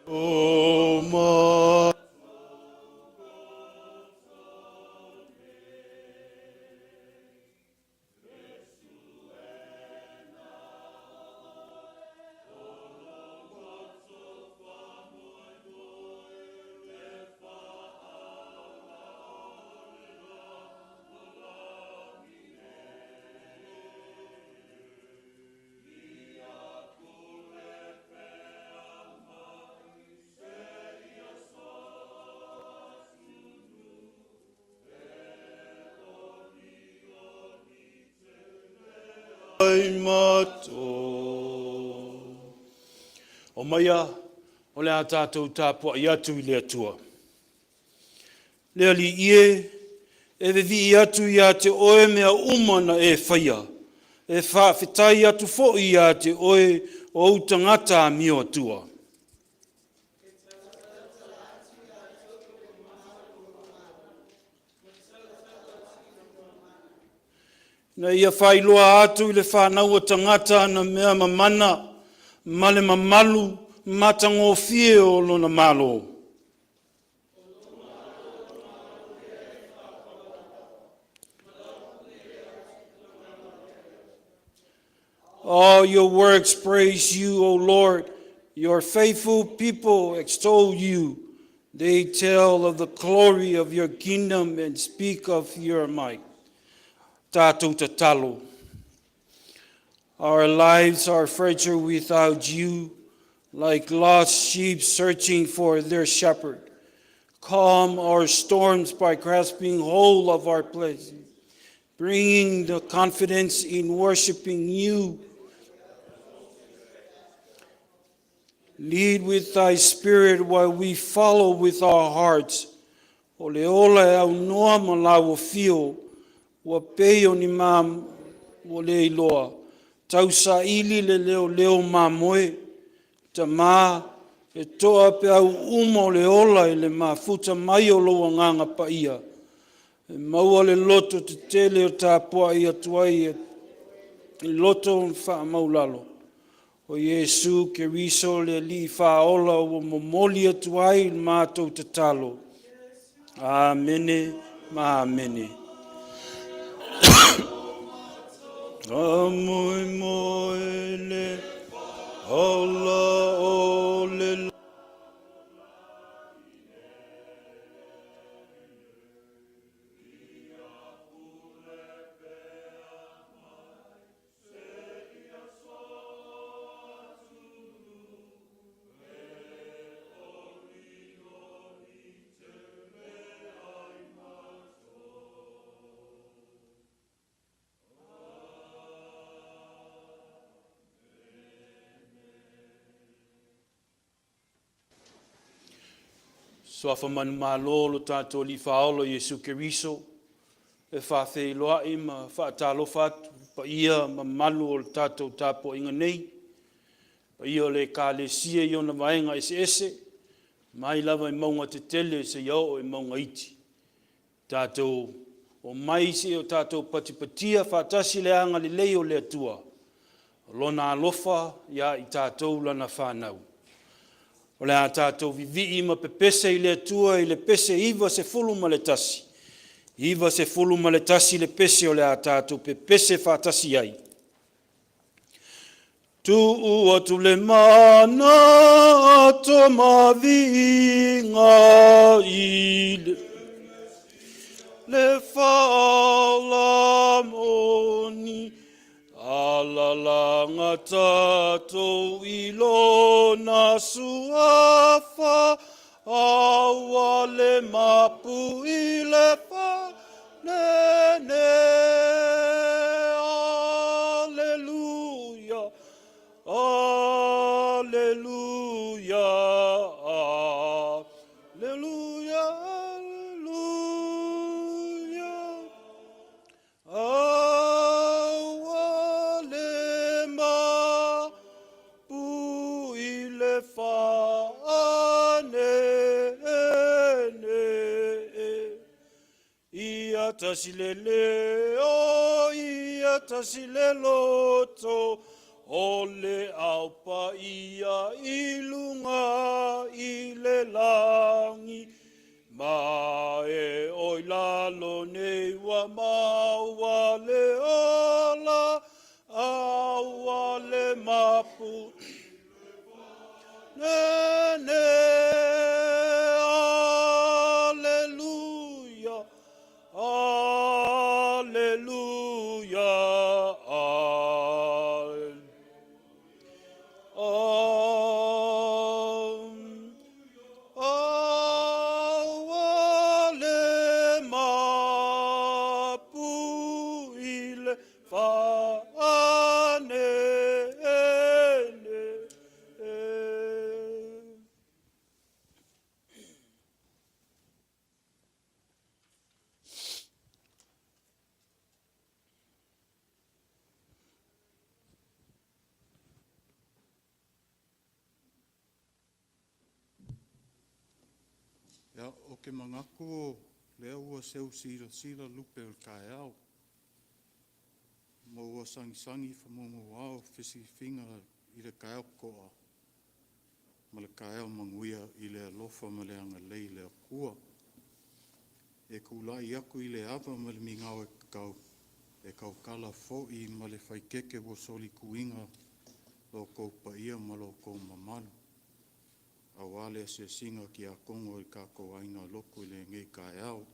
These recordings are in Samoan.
O ma. Omaia, o le a tatou tapuai atu i le Atua. Le Alii e, e vivii atu ia te oe mea uma na e faia, e faafetai atu foi ia te oe o ou tagata amio atua. Na ia faailoa atu i le fanau a tagata ana mea mamana ma le mamalu matagofie o lona Malo. All your works praise you, O Lord. Your faithful people extol you. They tell of the glory of your kingdom and speak of your might. Tatou tatalo. Our lives are fragile without you, like lost sheep searching for their shepherd. Calm our storms by grasping hold of our place, bringing the confidence in worshiping you. Lead with thy spirit while we follow with our hearts. O le ola e aunoa ma lauofio, ua pei o ni ma ua le iloa. Tausaili le leoleo mamoe, Tama, e toa peau uma o le ola i le mafuta mai o lou agaga paia. E maua le loto tetele o tapuai atu ai i loto faamaulalo. O Iesu Keriso le Alii Faaola ua momoli atu ai le matou tatalo. Amene ma amene. A moe moe le ala o le. Suafa manumalo lo tatou Alii Faaola Iesu Keriso, e faafeiloai ma faatalofa atu i paia ma mamalu o le tatou tapuaiga nei, paia o le Ekalesia i ona vaega eseese, mai lava i mauga tetele seia oo i mauga iti. Tatou omai seia o tatou patipatia faatasi le agalelei o le Atua, o Lona alofa ia i tatou Lana fanau. O le a tatou vivii ma pepese i le Atua i le pese 91, 91 le pese o le a tatou pepese faatasi ai. Tuu atu le mana atoa ma viiga i le faaola moni, alalaga tatou i lona suafa, aua le mapu i le fanene. Aleluia, aleluia, aleluia, aleluia. Aua le mapu i le fanene. Ia tasi le leo, ia tasi le loto, O le Au Paia i luga i le lagi, ma e o i lalo nei ua maua le ola, a ua le mapu. Ne, Aleluia, Aleluia, Aleluia. Aua le mapu i le faanene. Ia, ou te manatu o lea ua seu silasila lupe o le taeao, ma ua sagisagi famuamuao fesifiga i le taeao totoa ma le taeao manuia i le alofa ma le agalelei o le Atua. E tulai atu i le ava ma le migao e tatau e tautala foi ma le faaeteete ua solituina lo outou paia ma lo outou mamalu aua le asiasiga a tiakono i le tatou aiga lotu i lenei taeao.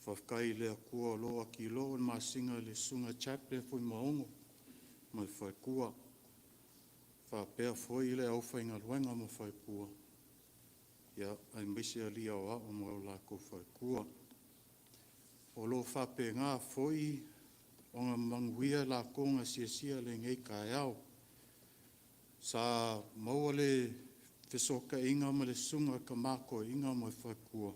Faafetai i le Atua o lo o atilō i le masina i le Susuga Chaplin Fuimaono ma le faletua, faapea foi le aufaigaluega ma faletua, aemaise alii aoao ma o latou faletua. O lo o faapena foi ona manuia latou na asiasia i lenei taeao. Sa maua le fesootaiga ma le susuga i le tama toeaina ma le faletua,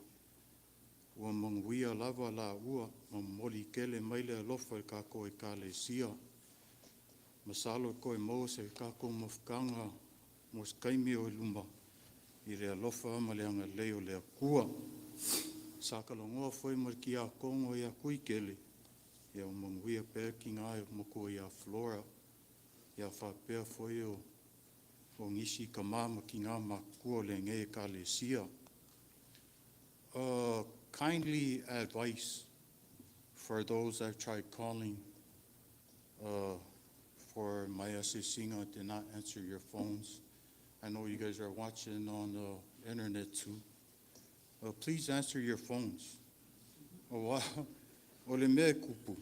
ua manuia lava laua ma momoli tele mai le alofa i le tatou Ekalesia. Masalo e toe maua se tatou mafutaga mo se taimi o i luma i le alofa ma le agalelei o le Atua. Sa talanoa foi ma le tiakono ia Tuitele, ia manuia pea le tina matua ia Flora, faapea foi o nisi tama ma tina matutua o lenei ekalesia. Kindly advice for those I've tried calling for my asiasiga did not answer your phones. I know you guys are watching on the internet too. Please answer your phones. Aua o le mea e tupu,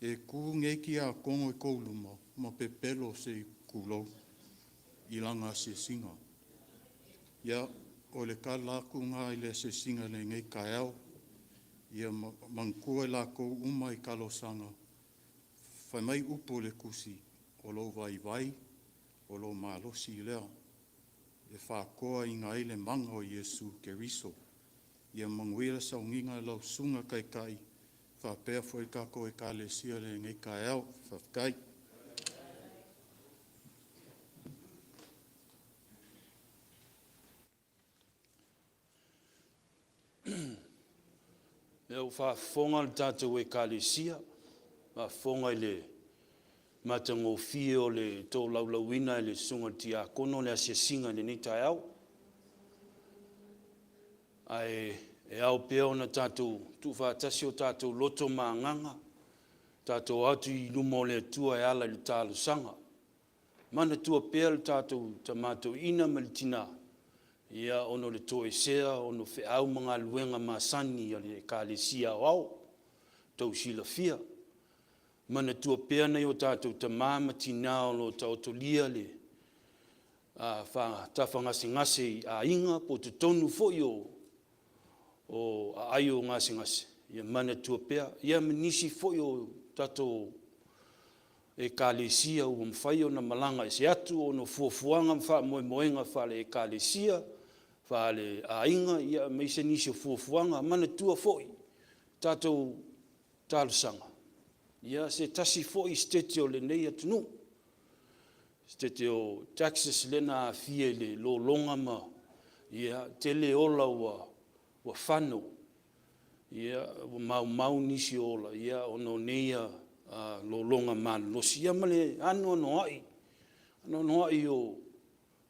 e tu nei tiakono i tou luma ma pepelo se i tulou i lana asiasiga. Ia, o le tala atu lena i le asiasiga i lenei taeao. Ia manatua i latou uma i talosaga, fai mai upu o le tusi, o lou vaivai, o lou malosi lea e faatoaina ai le mana o Iesu Keriso. Ia manuia le sauniga a lau susuga i le Taitai faapea foi le tatou Ekalesia i lenei taeao. Faafetai. Lea ua faafofoga le tatou Ekalesia, faafofoga i le matagofie o le tolaulauina e le susuga i le Tiakono le asiasiga i lenei taeao. Ae e ao pea ona tatou tuufaatasi o tatou loto ma agaga, tatou o atu i luma o le Atua e ala i le talosaga. Manatua pea le tatou tama toeaina ma le tina, ia, ona o le toesea ona o feau ma galuega masani a le Ekalesia Aoao ua outou silafia. Manatua pea nai o tatou tama ma tina o lo o taotolia le tafa gasegase i aiga po o totonu foi o aai o gasegase, ia manatua pea, ia ma nisi foi o tatou Ekalesia ua mafai ona malaga ese atu ona o fuafuaga ma faamoemoega faale-Ekalesia, faaleaiga, aemaise nisi o fuafuaga. Manatua foi tatou talosaga, se tasi foi Setete o lenei atunuu, Setete o Texas lea na aafia i le lologa ma tele ola ua fano, ua maumau nisi o ola ona o nei lologa malolosi, ia ma le anoanoai, anoanoai o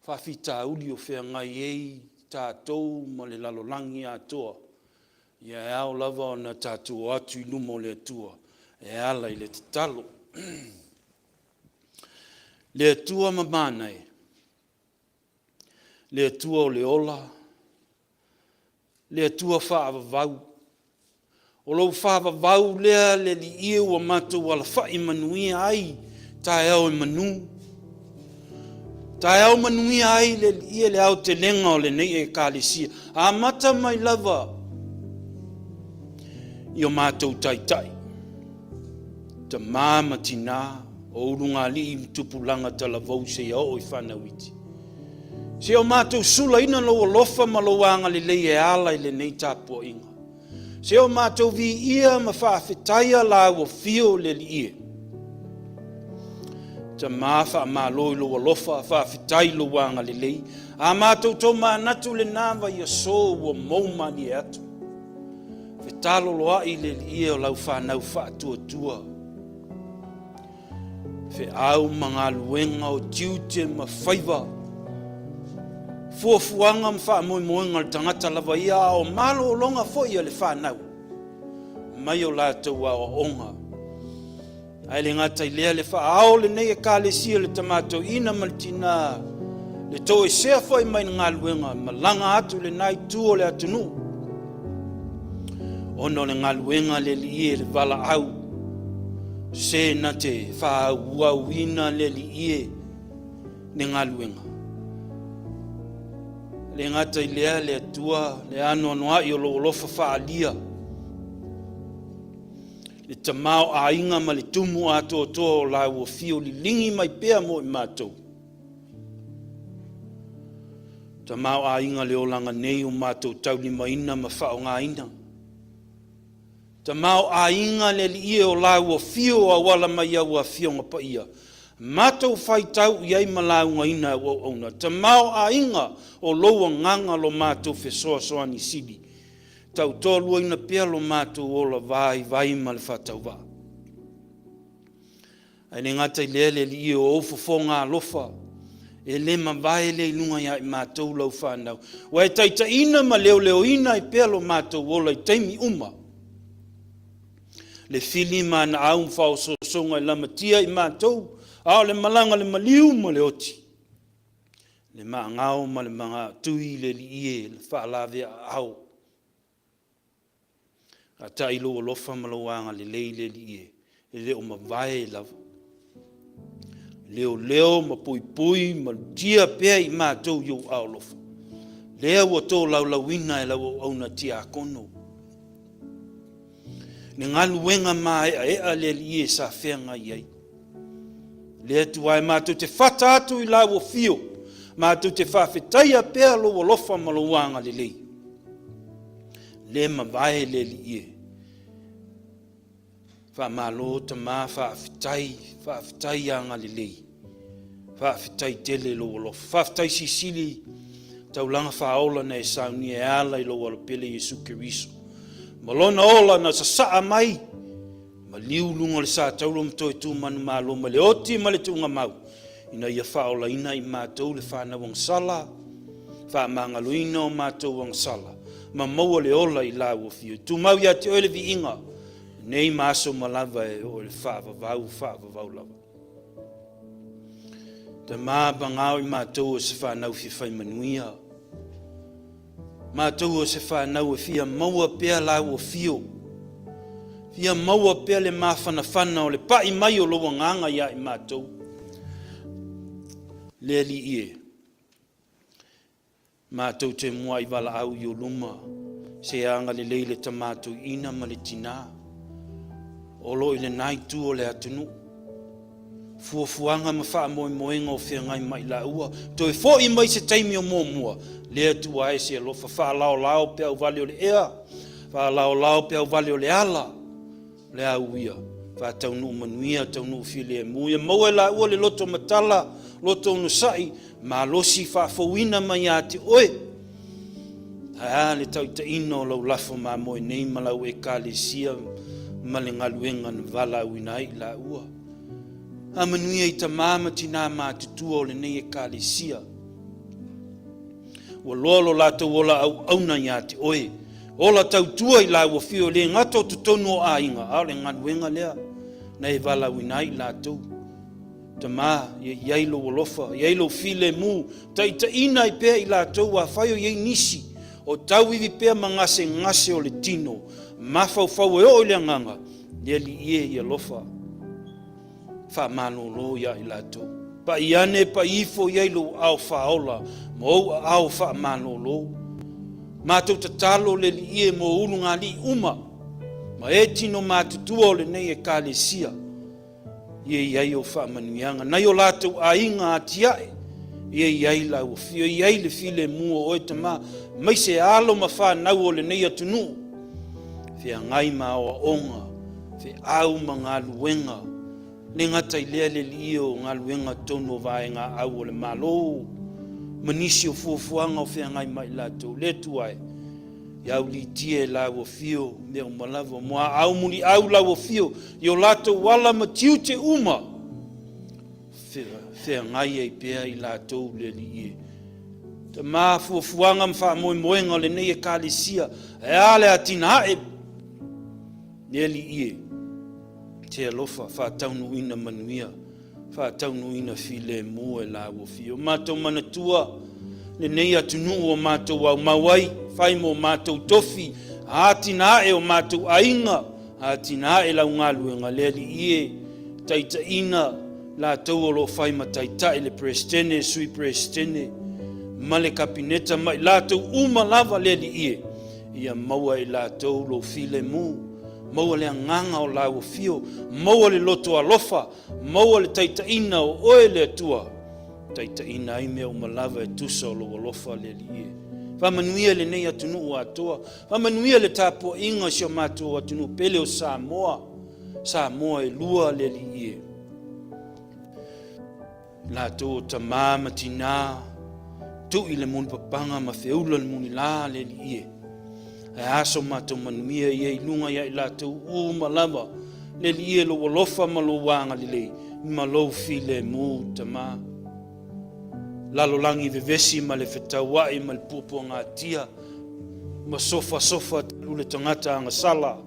faafitauli o feagai ai tatou ma le lalolagi atoa, ia e ao lava ona tatou o atu i luma o le Atua e ala i le tatalo. Le Atua mamana e, le Atua o le ola, le Atua faavavau, o lou faavavau lea le Alii e ua matou alafai manuia ai taeao e manu, taeao manuia ai le Alii e le aotelega o lenei Ekalesia, amata mai lava i o matou taitai, tama ma tina, o ulugalii ma tupulaga talavou seia oo i fanau iti. Seia o matou sulaina lou alofa ma lou agalelei e ala i lenei tapuaiga. Seia o matou viia ma faafetaia Lau afio le Alii e. Tama faamalo i lou alofa, faafetai i lou agalelei. A matou tomanatu lena vaiaso ua mou malie atu. Fetaloloai le Alii e o lau fanau faatuatua. Feau ma galuega o tiute ma faiva, fuafuaga ma faamoemoega o le tagata lava ia, a o malologa foi a le fanau mai o latou aoaoga. Ae le gata i lea, le faaao lenei Ekalesia le tama toeaina ma le tina, le toesea foi mai le galuega, malaga atu i lena itu o le atunuu, ona o le galuega a le Alii e le valaau, se na te faaauauina le Alii e le galuega. Le gata i lea, le Atua, le anoanoai o lou alofa faaalia, le tamaoaiga ma le tumu atoatoa o lau afio liligi mai pea mo i matou. Tamaoaiga le olaga nei o matou taulimaina ma faaaogaina. Tamaoaiga le Alii e o lau afio auala mai au Afioga Paia, matou faitau i ai ma laugaina au auauna. Tamaoaiga o lou agaga lo matou fesoasoani sili. Tautoaluaina pea lo matou ola vaivai ma le faatauvaa. Ae le gata i lea le Alii o ou fofoga alofa, e le mavae lea i luga ia i matou lau fanau, ua e taitaiina ma leoleoina ai pea lo matou ola i taimi uma. Le fili ma ana au ma faaosoosoga e lamatia i matou, a o le malaga le maliu ma le oti. Le maagao ma le magatui le Alii e, le faalavea aao. Taitai lou alofa ma lou agalelei le Alii e, e le o mavae lava. Leoleo ma puipui ma lutia pea i matou i ou aao alofa. Lea ua tolaulauina e lau auauna tiakono. Le galuega maeaea le Alii e sa feagai ai. Le Atua e matou te fata atu i lau afio, matou te faafetaia pea lou alofa ma lou agalelei. Le mavae le Alii e. Faamalo tama, faafetai, faafetai agalelei. Faafetai tele i lou alofa. Faafetai sisili taulaga faaola na e saunia e ala i lou alopele Iesu Keriso. Ma lona ola na sasaa mai Maliu luga o le satauro ma toe tu manumalo ma le oti ma le tuugamau, ina ia faaolaina i matou le fanau agasala, faamagaloina o matou agasala, ma maua le ola i lau afio. Tumau ia te oe le viiga, nei ma aso uma lava e oo i le faavavau, faavavau lava. Tama, pagao i matou o se fanau fia fai manuia, Matou o se fanau e fia maua pea lau afio, fia maua pea le mafanafana o le pai mai o lou agaga ia i matou. Le Alii e, matou te muai valaau i o luma, se agalelei le tama toeaina ma le tina, o lo o i lena itu o le atunuu. Fuafuaga ma faamoemoega o feagai ma i laua, toe foi mai se taimi o muamua, le Atua e se alofa, faalaolao peau vale o le ea, faalaolao peau vale o le ala, o le a uia, faataunuu manuia, taunuu filemu, ia maua e laua le loto matala, loto onosai, malosi faafouina mai ia te oe. Ae a le taitaiina o lau lafo mamoe nei ma lau Ekalesia ma le galuega na valaauina ai i laua. Faamanuia i tama ma tinā matutua o lenei Ekalesia. Ua loa lo latou ola auauna ia te oe, ola tautua i lau afio e le gata o totonu o aiga, a o le galuega lea na e valaauina ai i latou. Tama, ia i ai lou alofa, ia i ai lou filemu, taitaiina ai pea i latou afai o i ai nisi o tauivi pea ma gasegase o le tino, mafaufau e oo i le agaga, le Alii e, ia alofa, faamalolo ia i latou. Pai ane, pai ifo i ai lou aao faaola ma ou aao faamalolo. Matou tatalo le Alii e mo ulugalii uma ma e tino matutua o lenei Ekalesia, ia i ai ou faamanuiaga. Nai o latou aiga atiae, ia i ai lau afio, ia i ai le filemu o oe Tama, aemaise alo ma fanau o lenei atunuu, feagai ma aoaoga, feau ma galuega, le gata i lea le Alii o galuega totonu o vaega au o le Malo, ma nisi o fuafuaga o feagai ma i latou. Le Atua e, Ia auliitia e lau afio mea uma lava, muaau muliau lau afio i o latou ala ma tiute uma, feagai ai pea i latou le Alii e. Tama, fuafuaga ma faamoemoega o lenei Ekalesia, ae a le atinae, le Alii e, te alofa faataunuuina manuia. Faataunuuina filemu e lau afio. Matou manatua lenei atunuu ua matou aumau ai, fai mo matou tofi, atinae o matou aiga, atinae lau galuega, le Alii e, taitaiina latou o lo o fai ma taitai, le Peresetene, Sui Peresetene, ma le Kapeneta, ma i latou uma lava, le Alii e, ia maua e i latou lou filemu, maua le agaga o lau afio, maua le loto alofa, Maua le taitaiina o oe le Atua, taitaiina ai mea uma lava e tusa o lou alofa le Alii e. Faamanuia lenei atunuu atoa, faamanuia le tapuaiga o si o matou atunuu pele o Samoa, Samoa e lua le Alii e. Latou o tama ma tinā, tui le mulipapaga ma feula le mulila le Alii e. Ae a so matou manuia ia i luga ia i latou uma lava, le Alii e, lou alofa ma lou agalelei ma lou filemu, Tama. Lalolagi vevesi ma le fetauai ma le puapuagatia ma sofasofa talu le tagata agasala,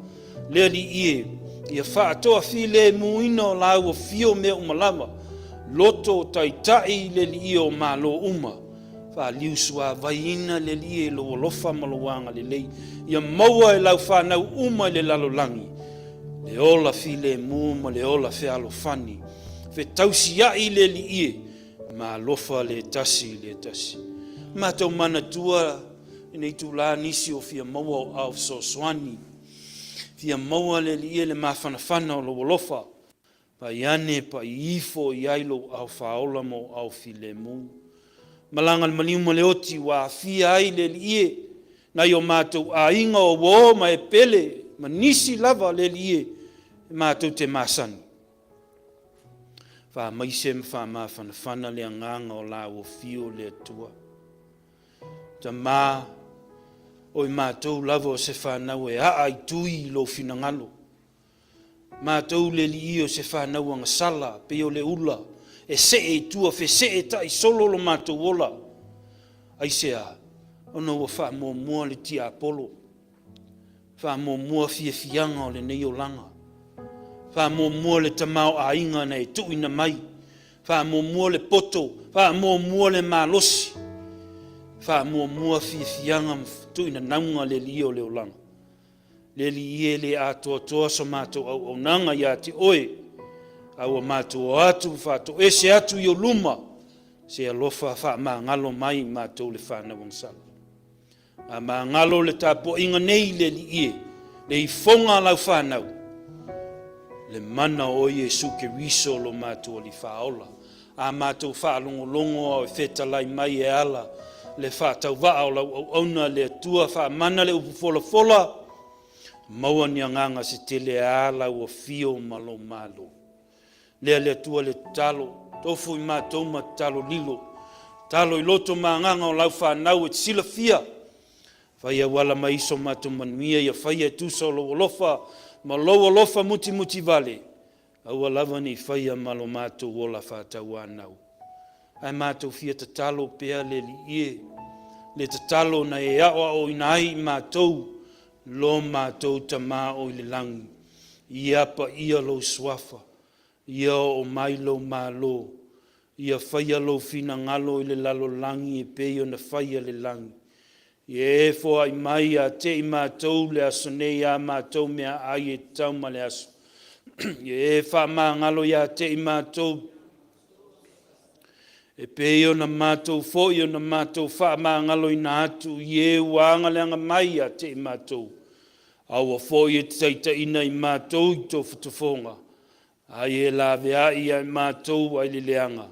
Le Alii e, ia faatoafilemuina o lāua fio mea uma lava, loto taitai le Alii o Malo uma, faaliusuavaiina le Alii e lou alofa ma lou agalelei, ia maua e lau fanau uma i le lalolagi le ola filemu ma le ola fealofani, fetausiai le Alii e, ma alofa le tasi i le tasi. Matou manatua lenei itula nisi o fia maua o ao fesoasoani, Fia maua le Alii e le mafanafana o lou alofa, pai ane pai ifo i ai lou ao faaola ma ou ao filemu. Malaga le maliu ma le oti ua aafia ai le Alii e, nai o matou aiga o uo ma e pele ma nisi lava le Alii e, e matou te masani. Faamaise ma faamafanafana le agaga o lau afio le Atua. Tama, o i matou lava o se fanau e aa i tui i lou finagalo. Matou le alii o se fanau agasala, pei o le ula, e see i tua feseetai solo lo matou ola. Aisea? Ona ua faamuamua le tiapolo, faamuamua fiafiaga o lenei olaga, faamuamua le tamaoaiga na e tuuina mai, Faamuamua le poto, faamuamua le malosi, faamuamua fiafiaga ma tuuinanauga le Alii o le olaga. Le Alii e le atoatoa so matou auaunaga ia te Oe, a ua matou o atu ma faatoese atu i ou luma se alofa faamagalo mai i matou le fanau agasala. A magalo le tapuaiga nei le Alii e, le ifoga a lau fanau, le mana o Iesu Keriso lo matou Alii Faaola. A matou faalogologo ao e fetalai mai e ala le faatauvaa o lau auauna le Atua faamana le upu folafola, maua ni agaga se tele a lau afio ma lou malo. Lea le Atua le tatalo, tofu i matou ma tatalo lilo, tatalo i loto ma agaga o lau fanau e te silafia. Fai auala mai so matou manuia ia faia e tusa o lou alofa. ma lou alofa mutimutivale, aua lava ne i faia ma lo matou ola faatauanau. Ae matou fia tatalo pea le Alii e, le tatalo na e aoaoina ai i matou lo matou Tama o i le lagi. Ia paia lou suafa, ia oo mai lou Malo, ia faia lou finagalo i le lalolagi e pei ona faia i le lagi. Ia e foai mai ia te i matou le aso nei a matou meaai e tatau ma le aso. Ia e faamagalo ia te i matou, e pei ona matou foi ona matou faamagaloina atu i e ua agaleaga mai ia te i matou. Aua foi e te taitaiina i matou i tofotofoga, a ia laveai ia i matou ai le leaga,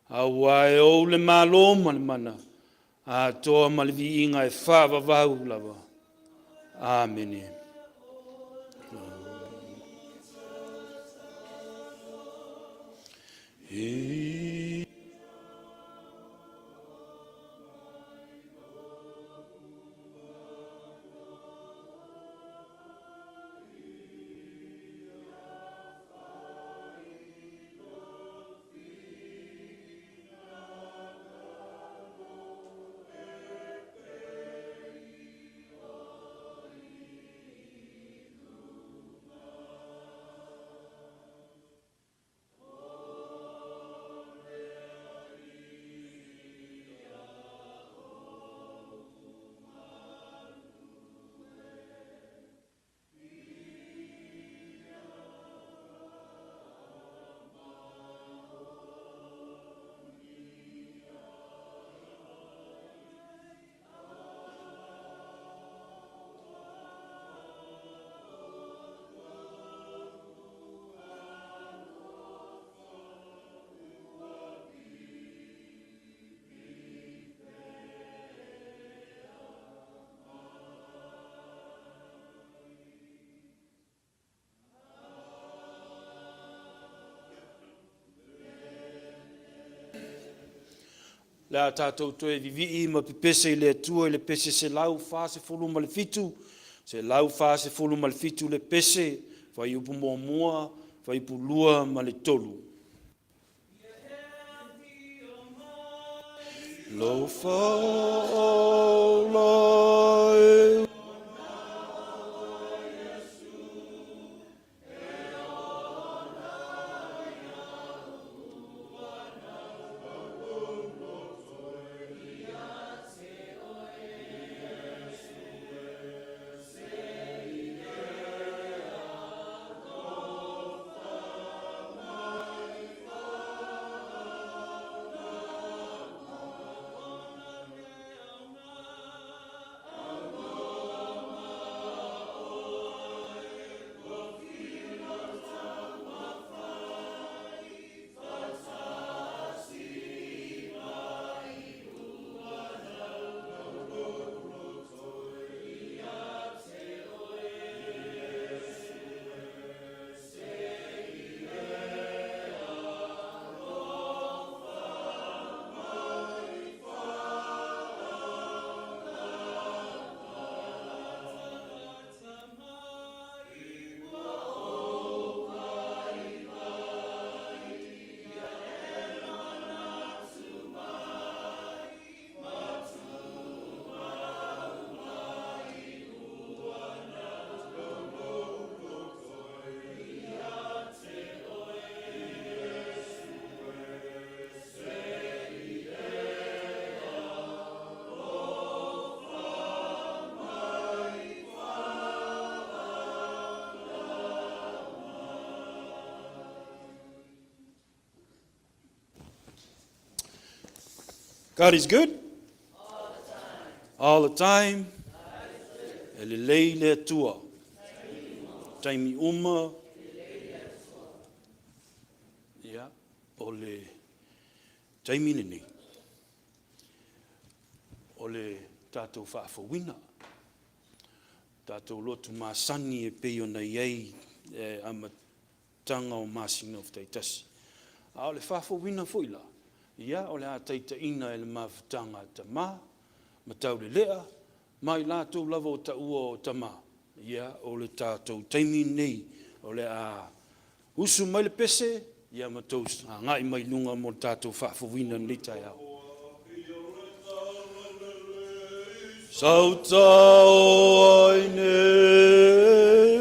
aua e ou le Malo ma le mana, atoa ma le viiga e faavavau lava. Amene. E Le a tatou toe vivii ma pepese i le Atua i le pese 147, 147 le pese, fuaiupu 1, fuaiupu 2 ma le 3. Lou faaola e. God is good all the time. E lelei le Atua. Taimi uma. Ia, o le taimi lenei, o le tatou faafouina, tatou lotu masani e pei ona i ai le amataga o masina taitasi. A o le faafouina foi la, ia o le a taitaiina e le mafutaga a tama ma taulelea ma i latou lava o taua o tama. Ia, o le tatou taimi lenei o le a usu mai le pese, ia ma tou agai mai luga mo le tatou faafouina i lenei taeao. Sautao ai nei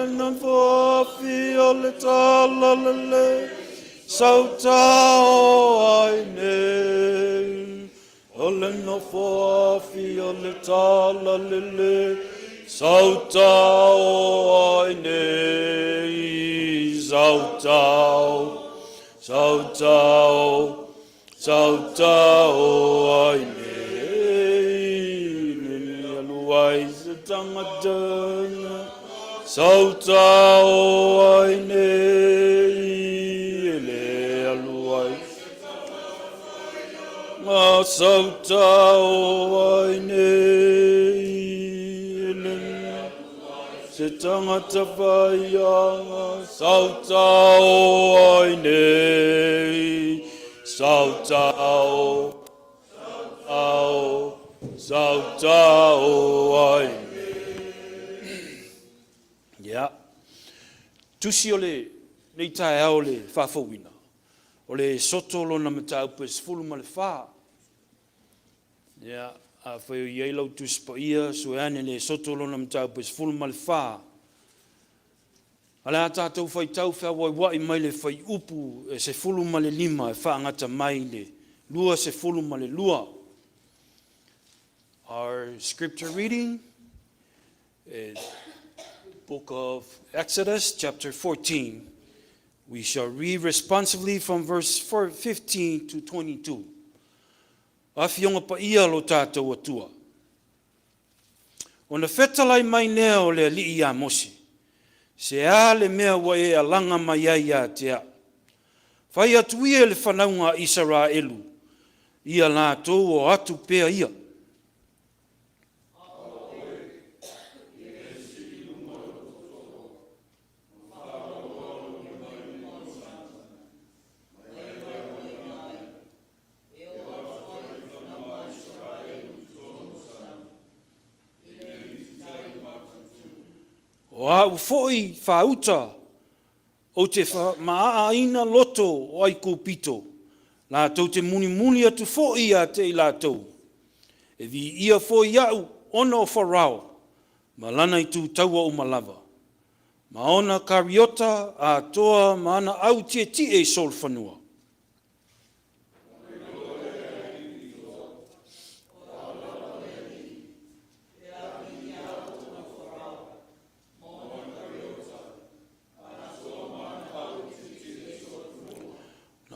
e na foafi o le talalelei, Sautao ai nei o le nofoafi o le talalelei, Sautao ai nei, sautao, sautao, sautao ai nei, le alu ai se tagata, sautao ai nei, e le alu ai ma sautao ai nei, e le se tagata faiaga, sautao ai nei, sautao, sautao, sautao ai nei. Ia, tusi o lenei taeao o le faafouina, o le soto lona mataupu e 14. Ia, afai o i ai lau Tusi Paia, sue ane le Soto lona mataupu e 14. O le a tatou faitau feauauai mai le fuaiupu e 15 e faagata mai le 22. Our scripture reading is book of Exodus chapter 14. We shall read responsively from verse 15 to 22. Afioga Paia lo tatou Atua. Ona fetalai mai lea o le Alii ia Mose, Se a le mea ua e alaga mai ai ia te au? Fai atu ia i le fanauga a Isaraelu, ia latou o atu pea ia. O au foi faauta ou te faamaaaina loto o Aikupito, latou te mulimuli atu foi ia te i latou. E viia foi au ona o Farao ma lana itu taua uma lava, ma ona kariota atoa ma ana au tietie i solofanua.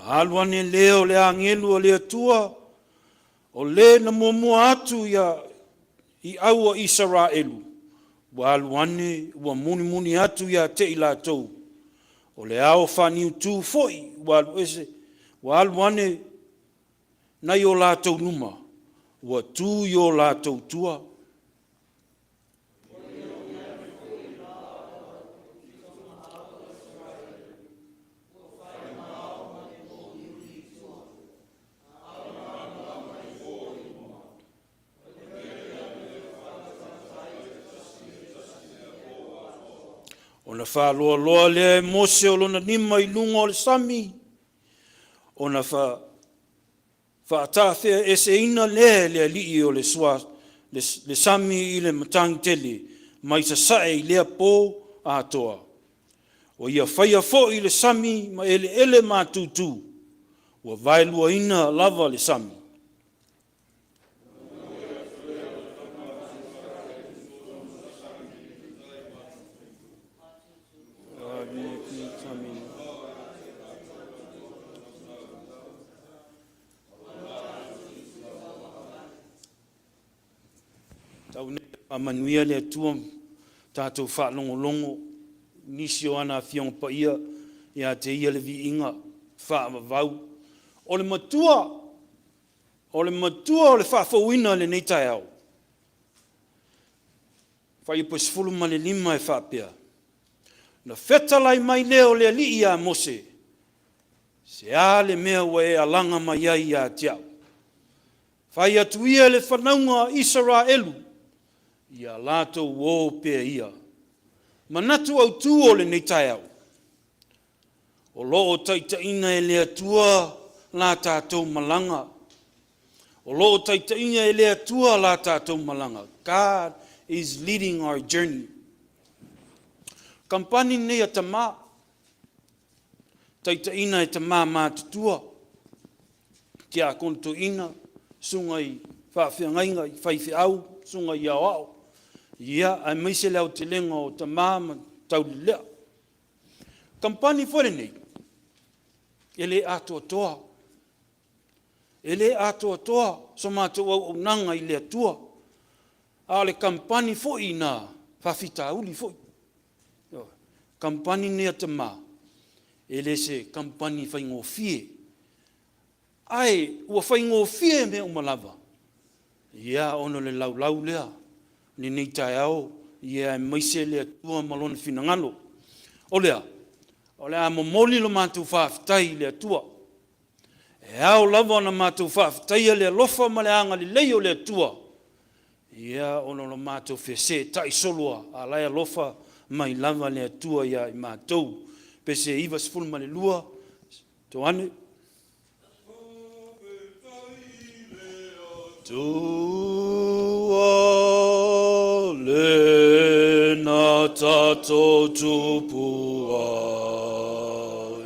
Ona alu ane lea o le agelu a le Atua, o le na muamua atu i au a Isaraelu, ua alu ane ua mulimuli atu ia te i latou, o le ao faaniutu foi ua alu ese, ua alu ane nai o latou luma, ua tu i o latou tua. Ona faaloaloa lea e Mose o lona lima i luga o le sami, ona faatafeeseina lea e le Alii o le, sua, le, le sami i le matagi tele mai sasae i lea po atoa. O ia faia foi le sami ma eleele matutu, ua vaeluaina lava le sami. Tau nei faamanuia le Atua tatou faalogologo nisi o ana Afioga Paia ia te Ia le viiga faavavau. O le matua, o le matua o le faafouina i lenei taeao. Fuaiupu 15 e faapea, Na fetalai mai lea o le Alii ia Mose, Se a le mea ua e alaga mai ai ia te au? Fai atu ia i le fanauga a Isaraelu, Ia latou o pea ia. Manatu autu o lenei taeao, o lo o taitaiina e le Atua la tatou malaga. O lo o taitaiina e le Atua la tatou malaga. God is leading our journey. Kamupani lenei a tama, taitaiina e tama matutua, tiakono toeaina, susuga i faafeagaiga, i faifeau, susuga i aoao, ia, aemaise le aotelega o tama ma taulelea. Kamupani foi lenei, e le atoatoa. E le atoatoa so matou auaunaga i le Atua, a o le kamupani foi na faafitauli foi. Ioe. Kamupani lenei a tama, e le se kamupani faigofie, ae ua faigofie mea uma lava, ia, ona o le laulau lea i lenei taeao, aemaise le Atua ma Lona finagalo. O le a? O le a momoli le matou faafetai i le Atua. E ao lava ona matou faafetaia le alofa ma le agalelei o le Atua, ia, ona o le matou fesetai solo lava, a o la e alofa mai lava le Atua ia i matou. Pese 92, toane. Atua le na tatou tupu ai,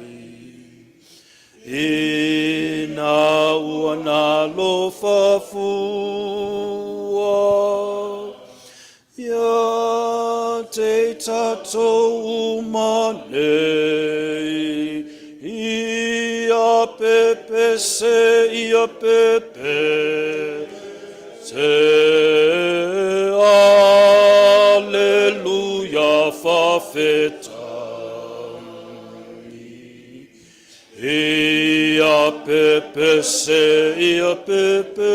ina ua nalofa fua, ia te tatou uma nei, ia pepese, ia pepese, Aleluia, fa'afetai. Ia pepese, ia pepese,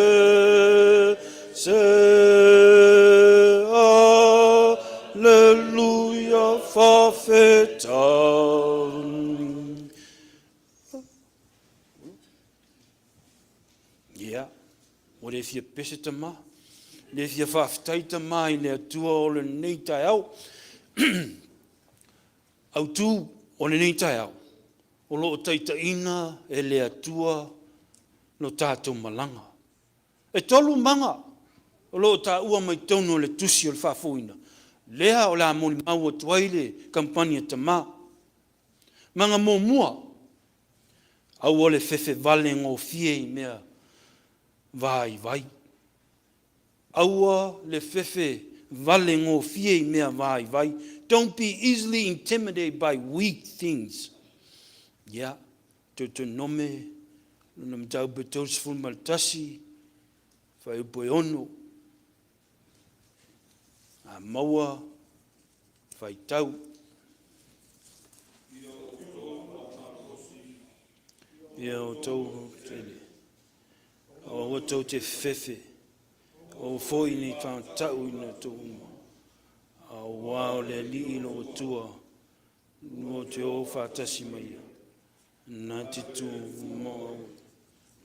Aleluia, fa'afetai. Ia, ua le fia pepese tama, le fia faafetai tama i le Atua o lenei taeao. Autu o lenei taeao, o lo o taitaiina e le Atua lo tatou malaga. E tolu maga o lo o taua mai totonu o le Tusi o le Faafouina, lea o le a molimau atu ai le kamupani a tama. Maga muamua, aua le fefe vale gofie i mea vaivai. Aua le fefe vale gofie i mea vaivai. Don't be easily intimidated by weak things. Ia, Teutonome lona mataupu e 31, fuaiupu e 6. A maua, faitau. Ia outou tele, aua tou te fefe, aua foi ne i faamatau ina outou uma, aua o le Alii lo Atua, lua te o faatasi ma ia, na te tumau,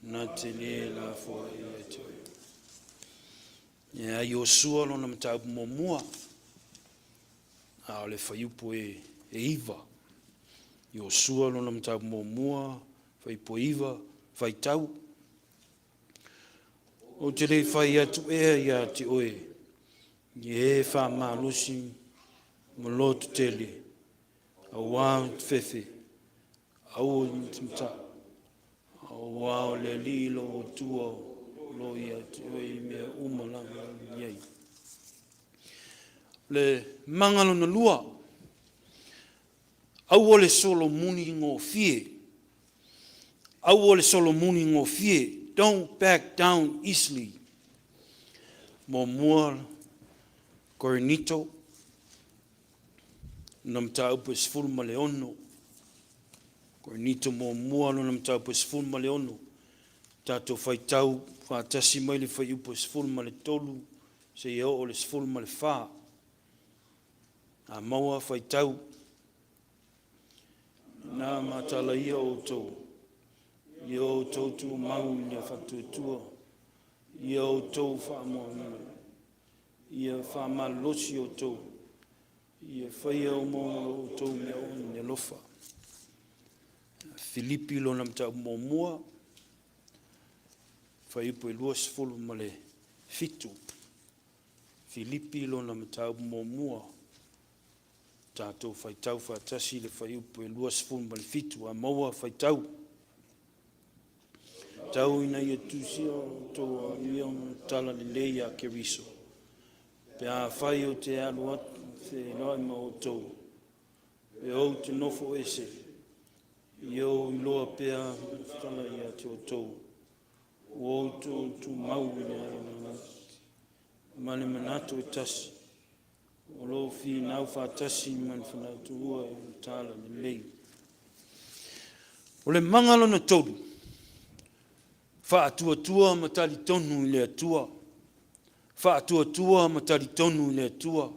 na te le lafoai ia te oe. Ia Iosua lona mataupu muamua, a o le fuaiupu e 9. Iosua lona mataupu muamua, fuaiupu e 9, faitau. Ou te le i fai atu ea ia te oe, ia e faamalosi ma lototele, aua te fefe, aua te matau, aua o le Alii lo Atua o lo o ia te oe i mea uma lava e i ai. Le maga lona lua, aua le solomuli gofie. Aua le solomuli gofie. Don't back down easily. Muamua Korinito, lona mataupu e 16. Korinito muamua lona mataupu e 16. Tatou faitau faatasi mai le fuaiupu e 13 seia oo i le 14. A maua, faitau. Na matala ia outou, ia outou tumau i le faatuatua, ia outou faamoemoe. Ia faamalolosi outou, ia faia uma o outou mea uma i le alofa. Filipi lona mataupu muamua, fuaiupu e 27. Filipi lona mataupu muamua, tatou faitau faatasi le fuaiupu e 27, a maua faitau. Tau ina ia tusia outou amio ma talalelei ia Keriso, pe afai ou te alu atu feiloai ma outou, pe ou te nofo ese, ia ou iloa pea tala ia te outou, ua outou tumau i le ma le manatu e tasi, o loo finau faatasi ma le fanautuua i le talalelei. O le maga lona tolu, faatuatua ma talitonu i le Atua. Faatuatua ma talitonu i le Atua.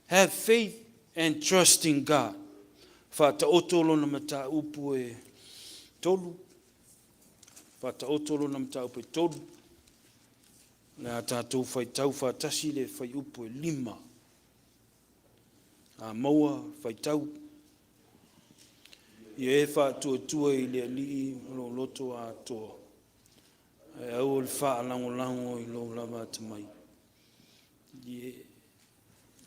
Have faith and trust in God. Faataoto lona mataupu e tolu. Faataoto lona mataupu e tolu. O le a tatou faitau faatasi le fuaiupu e 5. A maua, faitau. Ia e faatuatua i le Alii ma lou loto atoa, ae aua le faalagolago i lou lava atamai.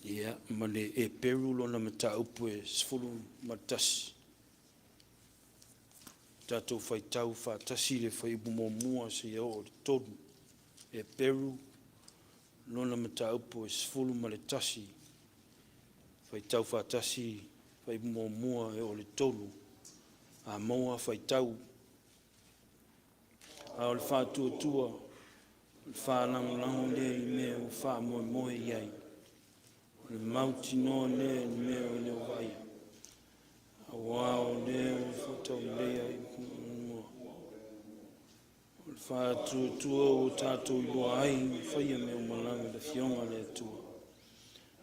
Ia, ma le Eperu lona mataupu e 11. Tatou faitau faatasi le fuaiupu muamua seia oo i le 3. Eperu lona mataupu e 11. Faitau faatasi fuaiupu muamua e oo i le 3. A maua faitau. A o le faatuatua, o le faalagolago lea i mea ua faamoemoe i ai. O le mautinoa lea i le mea e le o vaaia. Aua o lea ua faataulelei ai mua. O le faatuatua ua tatou iloa ai ua faia mea uma lava e le Afioga a le Atua.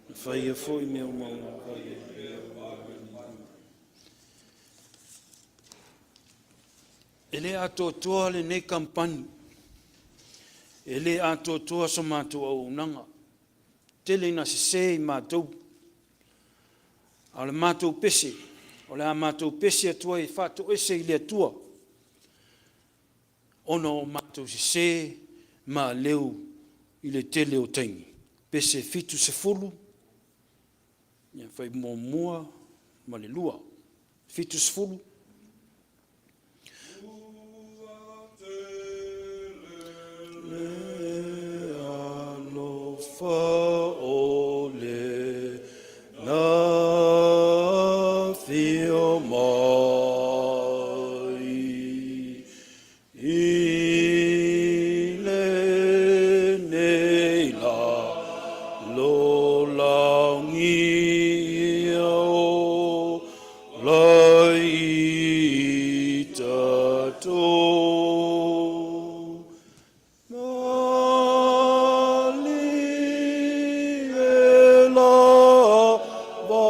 Na faia foi mea uma lava e E le atoatoa lenei kamupani, e le atoatoa so matou auaunaga, tele ina sese i matou, a o le matou pese, o le a matou pese atu ai e faatoese i le Atua, ona o matou sese ma aleu i le tele o taimi. Pese 70, fuaiupu 1 ma le 2. 70. Le alofa o le afio mai i lenei lalolagi ola i tatou. Malie lava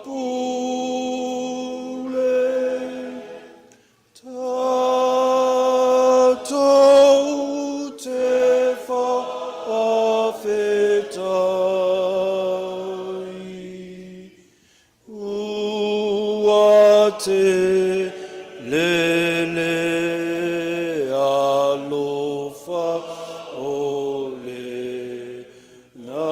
pule, tatou te faafetai. Ua tele le alofa o lena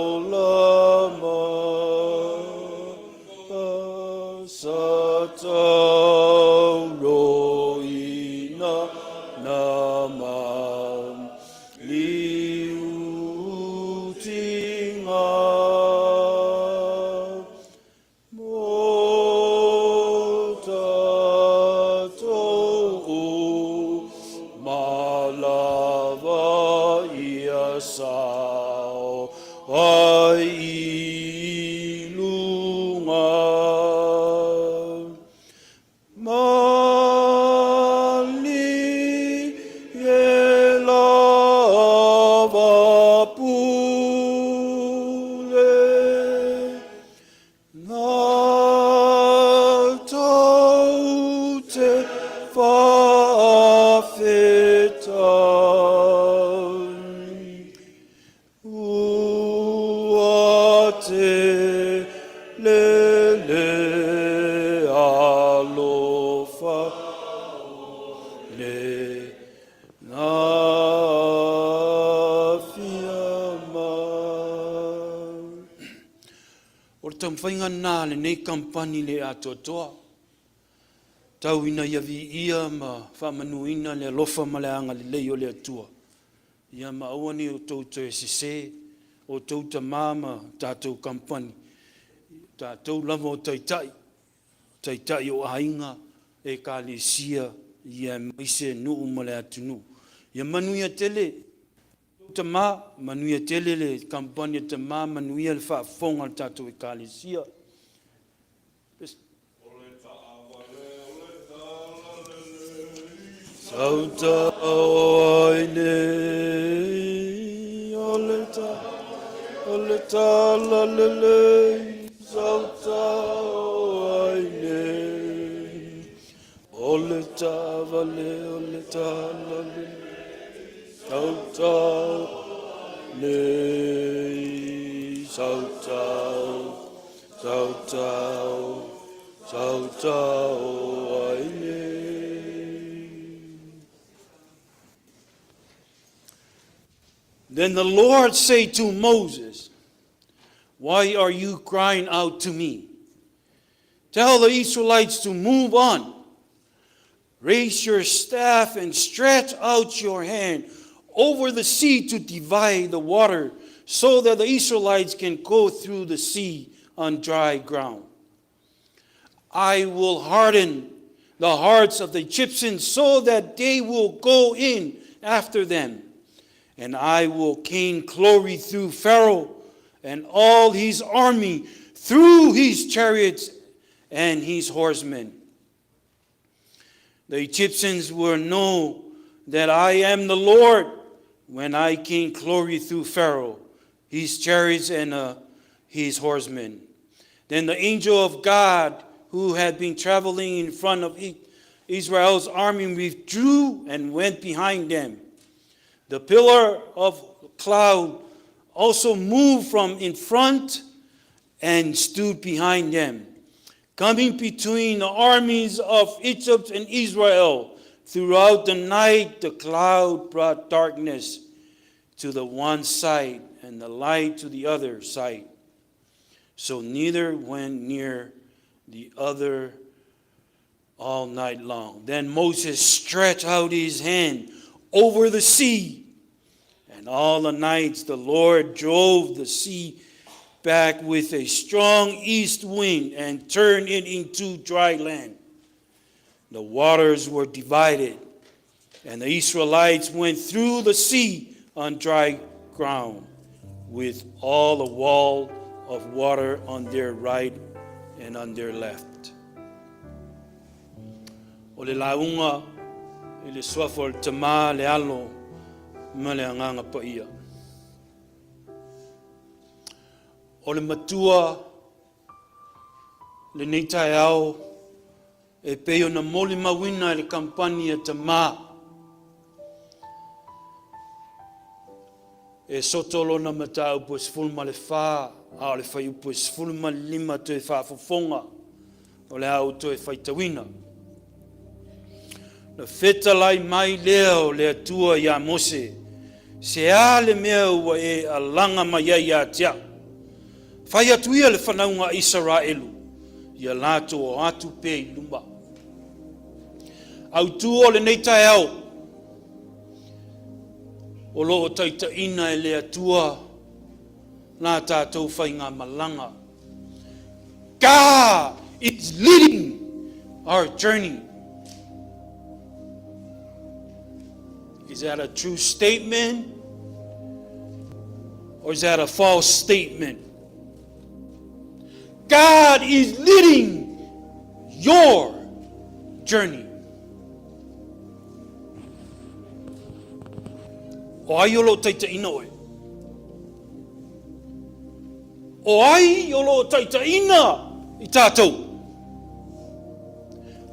ola mai, sa tauroina na maliutinga mo tatou uma lava ia sao ai i luga. Malie lava pule, tatou te faafetai. Le na fia mai. O le taumafaiga lena a lenei kampani le atoatoa, tau ina ia viia ma faamanuina le alofa ma le agalelei o le Atua, ia ma aua ne i outou toe sese, o outou tama ma tatou kampani, o tatou lava o taitai, taitai o aiga, ekalesia, aemaise nuu ma le atunuu. Ia manuia tele tama, manuia tele le kampani a tama, manuia le faafofoga a le tatou ekalesia. Sautao ai nei o le ta, o le talalelei, sautao ai nei o le taavale o le talalelei, sautao nei, sautao, sautao, sautao ai nei. Then the Lord said to Moses, Why are you crying out to me? Tell the Israelites to move on. Raise your staff and stretch out your hand over the sea to divide the water so that the Israelites can go through the sea on dry ground. I will harden the hearts of the Egyptians so that they will go in after them. And I will gain glory through Pharaoh and all his army, through his chariots and his horsemen. The Egyptians will know that I am the Lord when I gain glory through Pharaoh, his chariots, and his horsemen. Then the angel of God, who had been traveling in front of Israel's army, withdrew and went behind them. The pillar of cloud also moved from in front and stood behind them, coming between the armies of Egypt and Israel. Throughout the night, the cloud brought darkness to the one side and the light to the other side. So neither went near the other all night long. Then Moses stretched out his hand over the sea, and all the nights the Lord drove the sea back with a strong east wind and turned it into dry land. The waters were divided, and the Israelites went through the sea on dry ground, with all the wall of water on their right and on their left. O le lauga i le suafa o le Tama, le Alo ma le Agaga Paia. O le matua lenei taeao e pei ona molimauina e le kampani a Tama e soto lona mataupu e 14 a o le fuaiupu e 15 toe faafofoga o le a ou toe faitauina. Na fetalai mai lea o le Atua iā Mose, Se a le mea ua e alaga mai ai ia te au? Fai atu ia le fanauga a Isaraelu, ia latou o atu pea i luma. Autu o lenei taeao, o lo o taitaiina e le Atua la tatou faigamalaga. God is leading our journey. Is that a true statement? Or is that a false statement? God is leading your journey. O ai o lo o taitaiina oe? O ai o lo o taitaiina i tātou?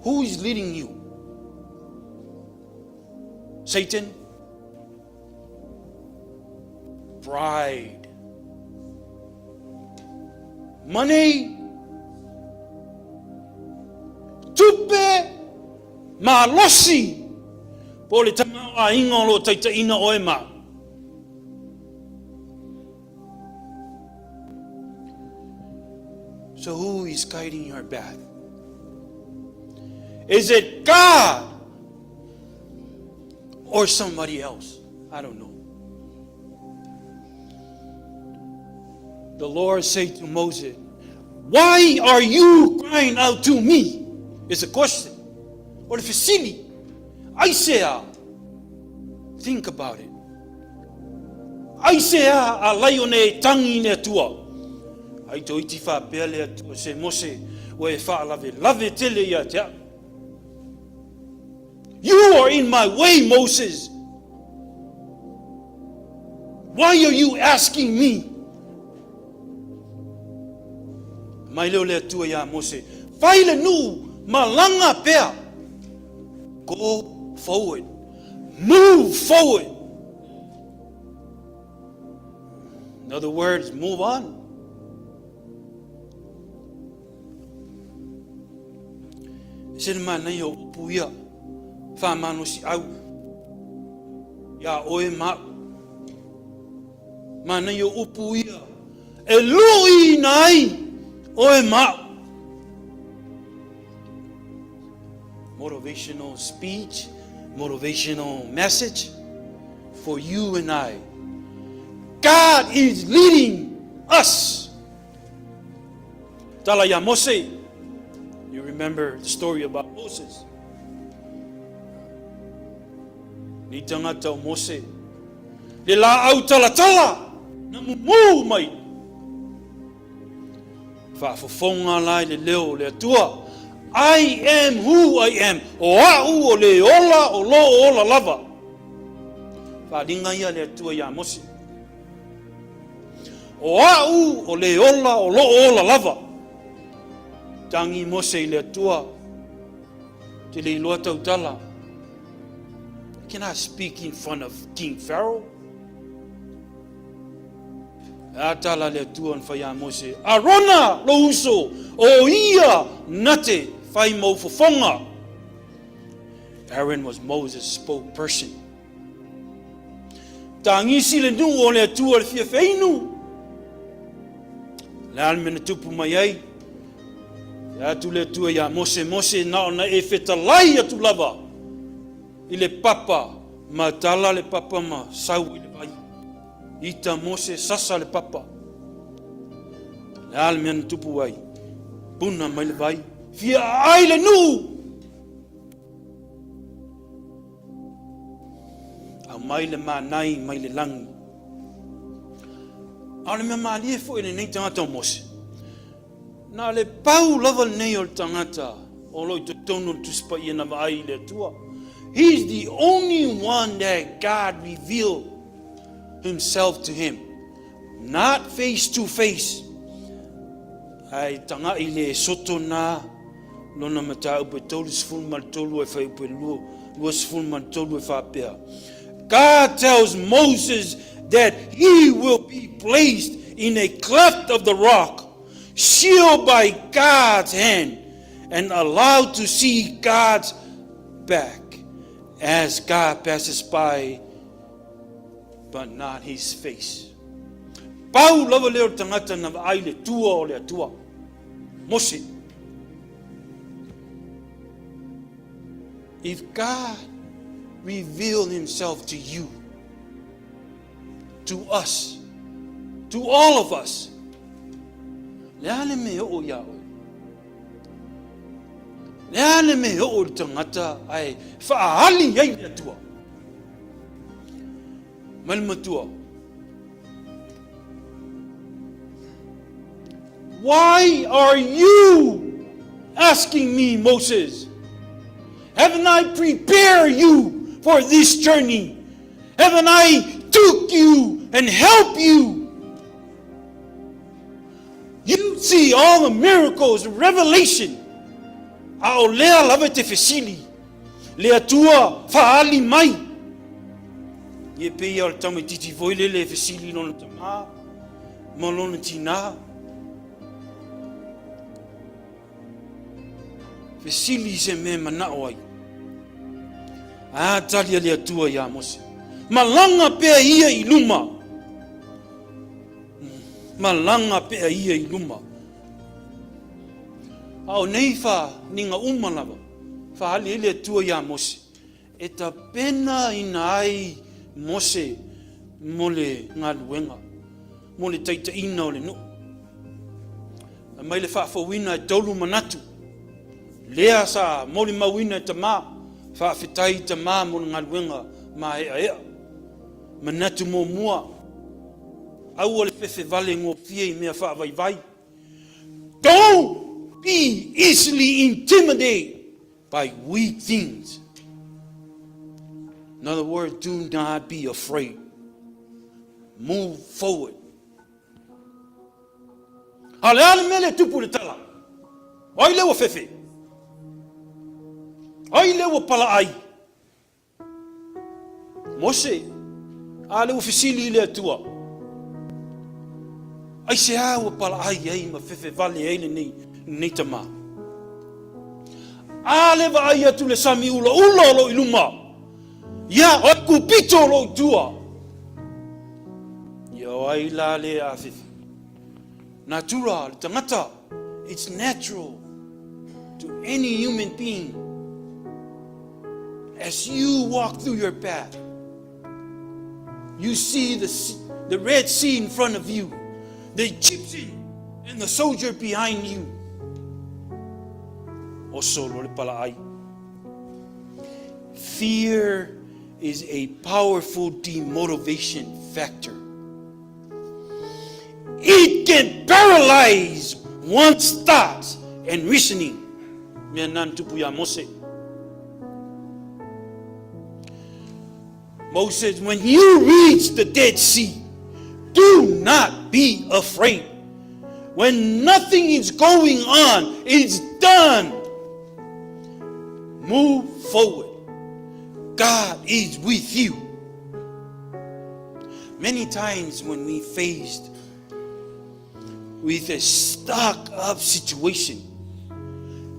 Who is leading you? Satan? Pride? Money? Tupe? Malosi? Po o le tamaoaiga o lo o taitaiina oe ma au? So who is guiding your path? Is it God or somebody else? I don't know. The Lord said to Moses, Why are you crying out to me? It's a question. O le fesili. Aisea? Think about it. Aisea a lai ona e tangi i le Atua? Ai toiti faapea le Atua se Mose, ua e faalavelave tele ia te au. You are in my way, Moses. Why are you asking me? Mai leo le Atua iā Mose, Fai le nuu, malaga pea. Go forward. Move forward. In other words, move on. E se le manaia o upu ia, faamalosiau iā oe ma au. Manaia o upu ia, e luʻiina ai oe ma au. Motivational speech, motivational message for you and I. God is leading us. Tala iā Mose. You remember the story about Moses. Ni tangata o Mose. Le laau talatala na mumu mai. Faafofoga la i le leo o le Atua. I am who I am. O au o le ola o lo o ola lava. Faalinga ia le Atua iā Mose. O au o le ola o lo o ola lava. Tangi Mose i le Atua. Te le iloa tautala. I cannot speak in front of King Pharaoh. A tala le Atua na fai a Mose. Arona lo uso o ia na te whai mau fofonga. Aaron was Moses' spokesperson. Tagisi le nuu o le Atua le fia feinu. Le a le mea na tupu mai ai. Fai atu le Atua iā Mose, Mose, na ona e fetalai atu lava i le papa ma tala le papa ma sau i le vai. Ita Mose, sasa le papa. Le a le mea na tupu ai. Puna mai le vai. Fia ai le nuu. Aumai le manai mai le lagi. A o le mea malie foi i lenei tagata o Mose, na le pau lava lenei o le tagata o lo o i totonu o le Tusi Paia na vaai i le Atua. He is the only one that God revealed himself to him. Not face to face. Ae taga'i le soto na lona mataupu e 33 e fuaiupu e 23 e faapea, God tells Moses that he will be placed in a cleft of the rock, sealed by God's hand, and allowed to see God's back as God passes by, but not his face. Pau lava lea o le tagata na vaai i le tua o le Atua. Mose. If God revealed himself to you, to us, to all of us, le a le me oo iā oe? Le a le me oo le tagata ae whaali ai le Atua? Mai le matua. Why are you asking me, Moses? Haven't I prepared you for this journey? Haven't I took you and helped you? You see all the miracles, revelation. A o lea lava te fesili. Le Atua whaali mai. Ia pei o le tamaititi foi lele e fesili lona tamā ma lona tinā. Fesili se mea manao ai. A tali a le Atua iā Mose, Malaga pea ia i luma. Malaga pea ia i luma. A o nei faaaliga uma lava, faaali ai le Atua iā Mose, e tapenaina ai Mose mo le galuega, mo le taitaiina o le nuu. Aumai le faafouina e tolu manatu, lea sa molimauina e tama, faafetai i tama mo le galuega maeaea. Manatu muamua, aua le fefe vale gofie i mea faavaivai. Don't be easily intimidated by weak things. In other words, do not be afraid. Move forward. A o le a le mea lea e tupu i le tala? O ai lea ua fefe? O ai lea ua palaai? Mose, a lea ua fesili i le Atua. Aisea ua palaai ai ma fefe vale ai lenei, lenei tama? A le vaai atu le sami ulaula o lo i luma. Ia, o Aikupito o lo i tua. Ia, o ai la le a fefe? Natura, le tagata, it's natural to any human being. As you walk through your path, you see the, the Red Sea in front of you, the Egyptian and the soldier behind you. Oso lo le palaai. Fear is a powerful demotivation factor. It can paralyze one's thoughts and reasoning. Mea nā na tupu iā Mose. Moses, when you reach the Dead Sea, do not be afraid. When nothing is going on, it's done. Move forward. God is with you. Many times when we faced with a stuck up situation,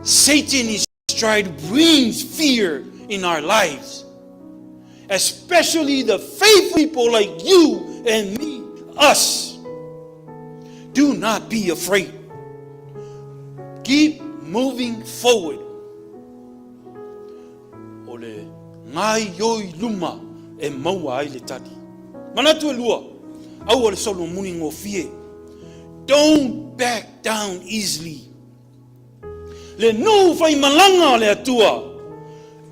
Satan is trying to bring fear in our lives. Especially the faithful people like you and me, us. Do not be afraid. Keep moving forward. O le gaoioi luma e maua ai le tali. Manatu e lua, aua le solomuli gofie. Don't back down easily. Le nuu faimalaga o le Atua,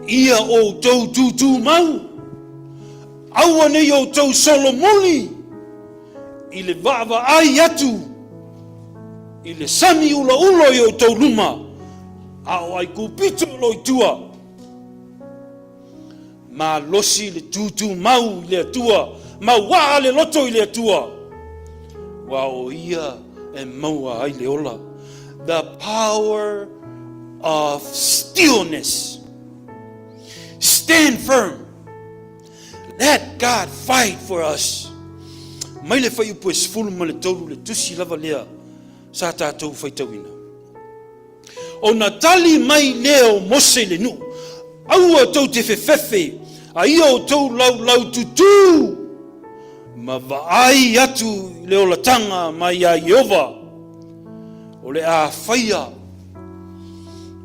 ia outou tūtūmau, aua nei outou solomuli i le vaavaai atu i le sami ulaula i outou luma, a o Aikupito o lo i tua. Malosi le tūtūmau i le Atua, mauaa le loto i le Atua, aua o Ia e maua ai le ola. The power of stillness. Stand firm. Let God fight for us. Mai le fuaiupu e 13 le tusi lava lea sa tatou faitauina. Ona tali mai lea o Mose i le nuu, Aua tou te fefefe, a ia outou laulaututū ma vaai atu i le olataga mai iā Ieova, o le a faia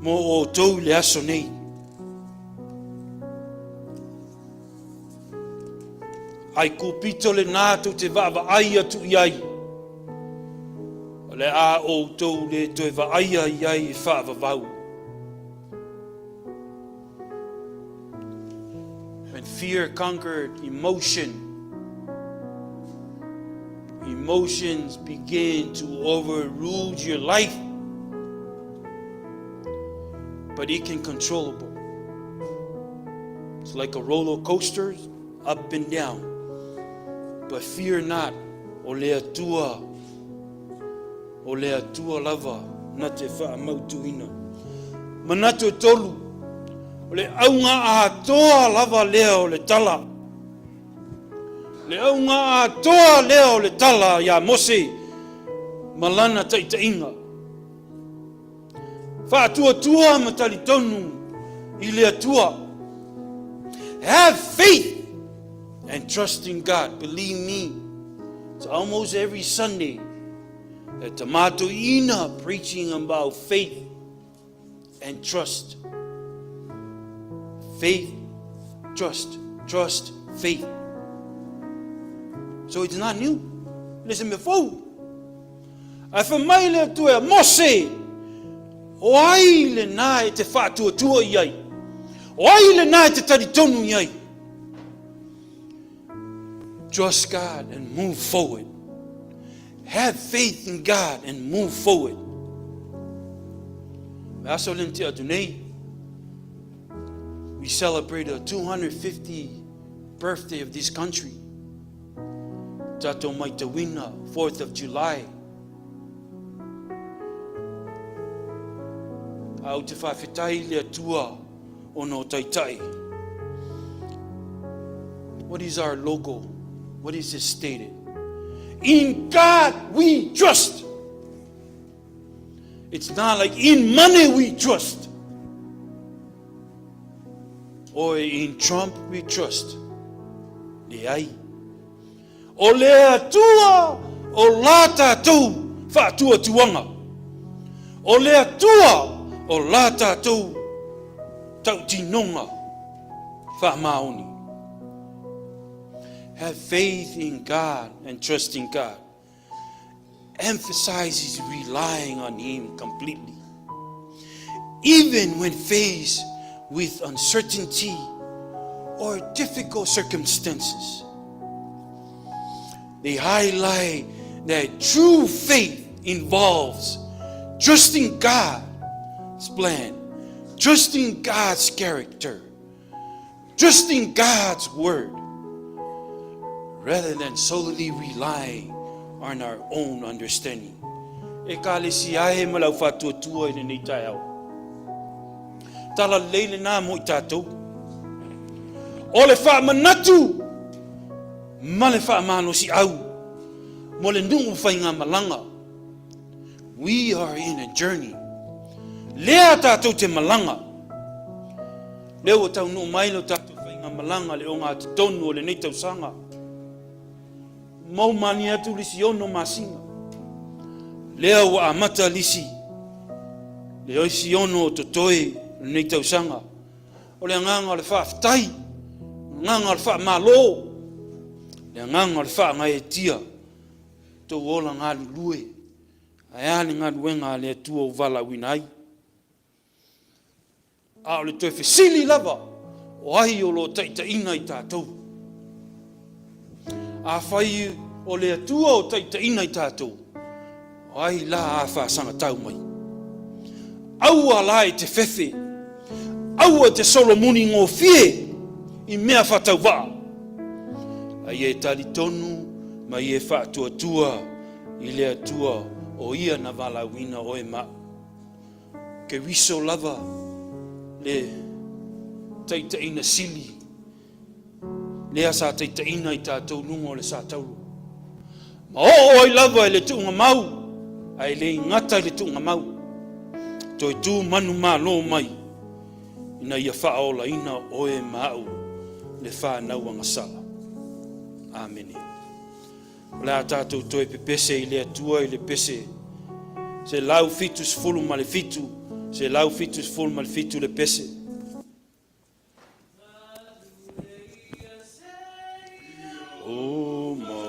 mo outou i le aso nei. Aikupito lenā tou te vaavaai atu i ai, o le a outou le toe vaaia i ai e faavavau. When fear conquered emotion, emotions begin to overrule your life, but it can controllable. It's like a roller coaster, up and down. But fear not, o le Atua, o le Atua lava na te faamautuina. Manatu e tolu, o le auga atoa lava lea o le tala. Le auga atoa lea o le tala iā Mose ma lana taitaiga. Faatuatua ma talitonu i le Atua. Have faith and trust in God. Believe me, it's almost every Sunday that Tama Toeaina preaching about faith and trust. Faith, trust, trust, faith. So it's not new. Le se mea fou. Ae fai mai le Atua ia Mose, O ai lenā e te whaatuatua i ai? O ai lenā e te talitonu i ai? Trust God and move forward. Have faith in God and move forward. Me aso le nti atu nei, we celebrate a 250 birthday of this country. Tātou maitawina, 4th of July. A ou te whawhetai i le Atua ona o taitai. What is our logo? What is it stated? In God we trust. It's not like in money we trust. Or in Trump we trust. Leai. O le Atua o la tatou faatuatuaga. O le Atua o la tatou tautinoga faamaoni. Have faith in God and trust in God. Emphasizes relying on Him completely. Even when faced with uncertainty or difficult circumstances. They highlight that true faith involves trusting God's plan, trusting God's character, trusting God's word, rather than solely relying on our own understanding. E Ekalesia e ma le au faatuatua i lenei taeao. Talalelei lenā mo i tatou. O le faamanatu ma le faamalosiau mo le nuu faigamalaga. We are in a journey. Lea tatou te malaga. Lea ua taunuu mai lo tatou faigamalaga le ogatotonu o lenei tausaga. Mau mani atu lisi ono masina. Lea ua amata lisi le isi ono o totoe o lenei tausaga. O le agaga o le faafetai, o le agaga o le faamalo, le agaga o le faagaeetia, tou ola galulue, ae a le galuega a le Atua ua valaauina ai. A o le toe fesili lava, o ai o lo o taitaiina i tatou? Afai o le Atua o taitaiina i tatou, o ai la a faasagatau mai? Aua la e te fefe, aua e te solomuni gofie i mea faatauvaa, a ia e talitonu ma ia e faatuatua i le Atua o Ia na valaauina oe ma au. Keriso lava le taitaiina sili lea sa taitaiina i tatou luga o le satauro. Ma oo ai lava i le tuugamau, ae le i gata i le tuugamau, toe tu manumalo mai ina ia faaolaina oe ma au le fanau agasala. Amene. O le a tatou toe pepese i le Atua i le pese 177, 177 le pese. O mai.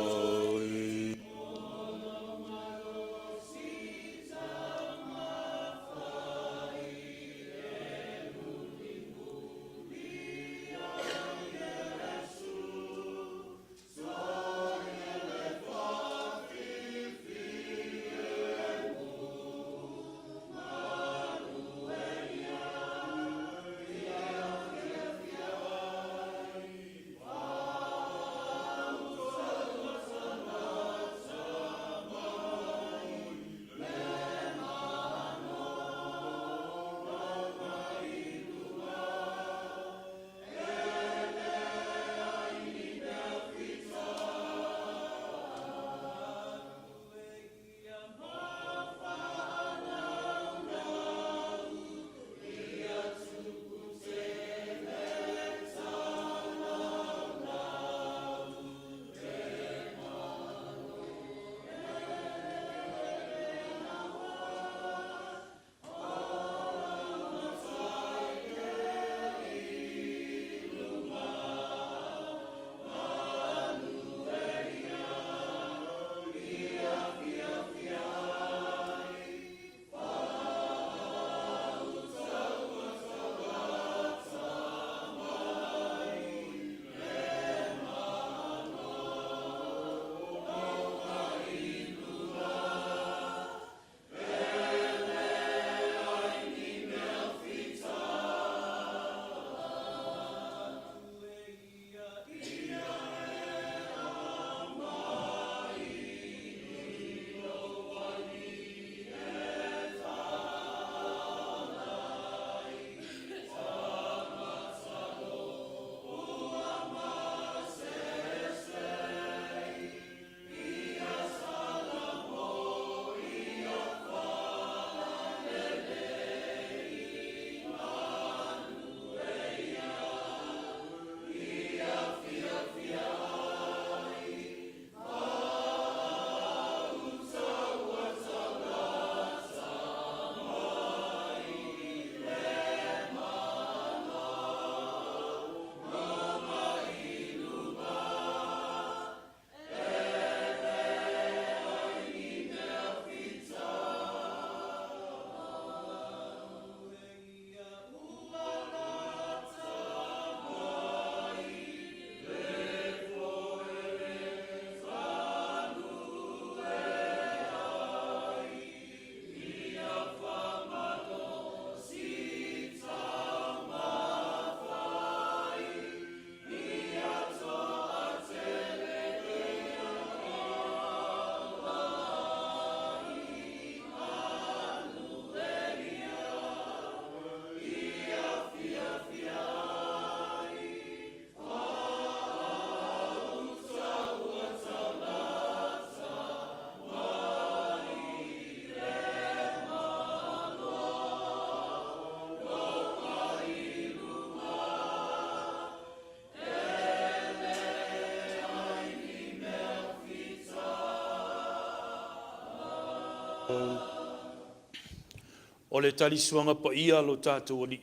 O le talisuaga paia lo tatou Alii.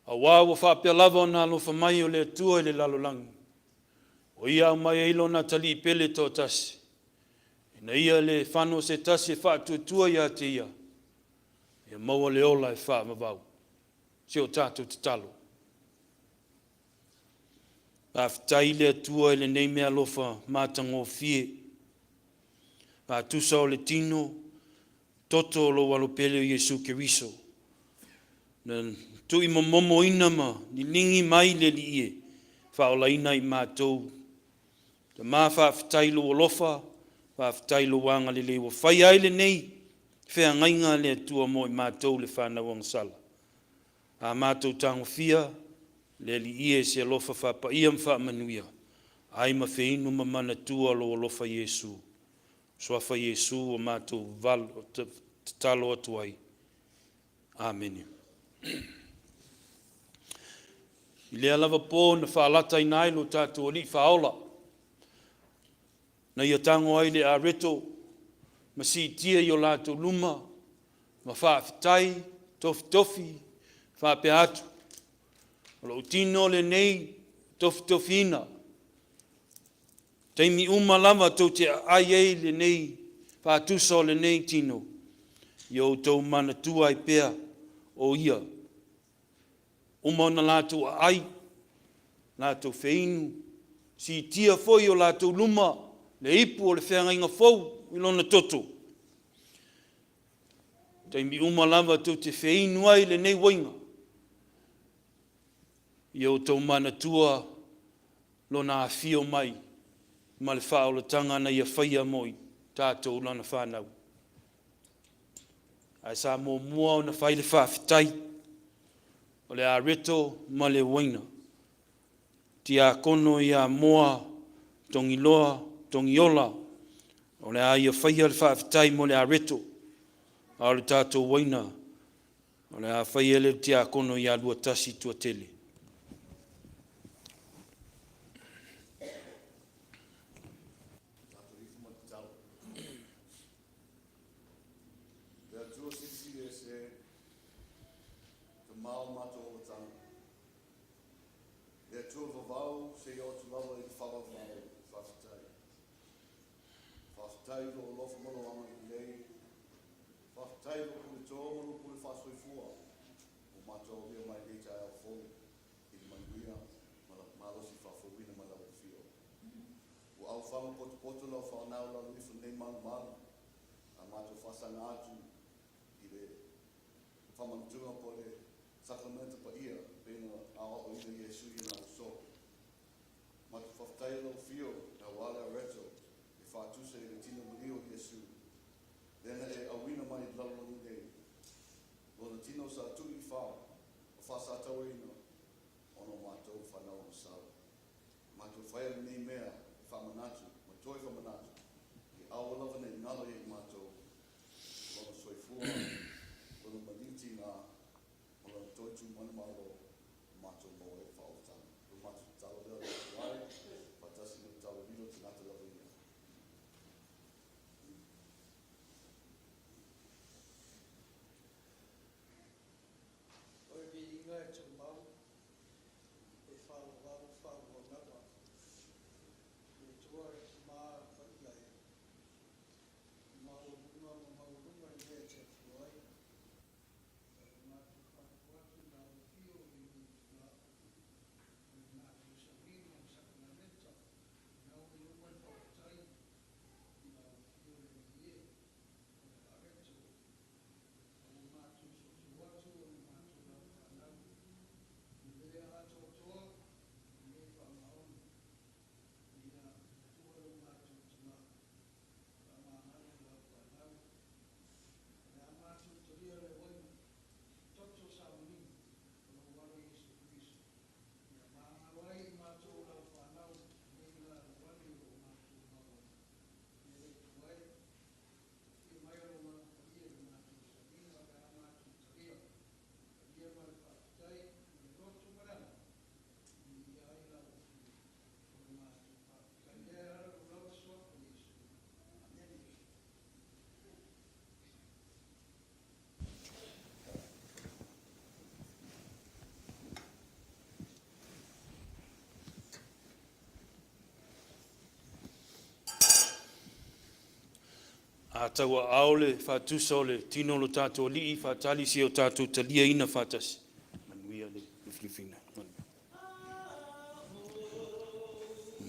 Auā ua faapea lava ona alofa mai o le Atua i le lalolagi, o ia aumai ai lona Atalii pele toatasi, ina ia le fano se tasi e faatuatua ia te ia, ia maua le ola e faavavau. Si o tatou tatalo. Faafetai i le Atua i lenei meaalofa matagofie, faatusa o le tino, toto o lou alo pele o Iesu Keriso, na tuuimomomoina ma liligi mai le Alii e faaolaina i matou. Tama, faafetai i lou alofa, faafetai i lou agalelei ua fai ai lenei feagaiga a le Atua mo i matou le fanau agasala. A matou tagofia, le Alii e se alofa faapaia ma faamanuia, ai ma feinu ma manatua lou alofa Iesu. Suafa Iesu ua matou tatalo atu ai. Amene. I lea lava po na faalataina ai lo tatou Alii Faaola, na ia tago ai le areto ma siitia i o latou luma, ma faafetai, tofitofi, faapea atu, o lou tino lenei tofitofiina, taimi uma lava tou te aai ai lenei faatusa o lenei tino, ia outou manatua ai pea o ia. Uma ona latou aai, latou feinu, siitia foi i o latou luma le ipu o le feagaiga fou i lona toto. Taimi uma lava tou te feinu ai lenei uaina, ia outou manatua lona afio mai ma le faaolataga na ia faia mo i tatou lana fanau. Ae sa muamua ona fai le faafetai o le areto ma le uaina. Tiakono ia Moa Togiloa Togiola, o le a ia faia le faafetai mo le areto, a o le tatou uaina, o le a faia le tiakono ia Luatasi Tuatele. Le Atua Silisili Ese, Tama o matou olataga, le Atua vavau seia oo atu lava i le faavavau, faafetai. Faafetai i lou alofa ma lou agalelei, faafetai i lou puleto ma lou pule faasoifua ua matou aulia mai ai lenei taeao fou i le manuia ma le malosi faafouina mai lau Afio. Ua aufaga potopoto lau fanau i lalo ifo i lenei malumalu, a matou faasaga atu i le faamanatuga po o le Sakaramenta paia pei ona aoaoina Iesu i ana uso. Matou faafetaia lau Afio aua le areto e faatusa i le tino maliu o Iesu, lea na e auina mai i le lalolagi nei, lona tino sa tuu i fa ma faasatauaina ona o matou fanau agasala. Matou faia lenei mea e faamanatu ma toe faamanatu, ia aua lava ne i galo ia i matou lona soifua, lona maliu tiga, ma lona toe tu mai le Malo, ua matou maua ai le faaolataga. O le matou tatalo lea o le Atua e, faatasi ma le tatalo lilo o tagata lava ia. O le viiga e tumau e faavavau faavavau le Atua le Tama Paia e, maualuga ma maualuga le mea e te afio ai. A tauaao le faatusa o le tino o lo tatou Alii, faatali seia o tatou taliaina faatasi. Manuia le filifiliga.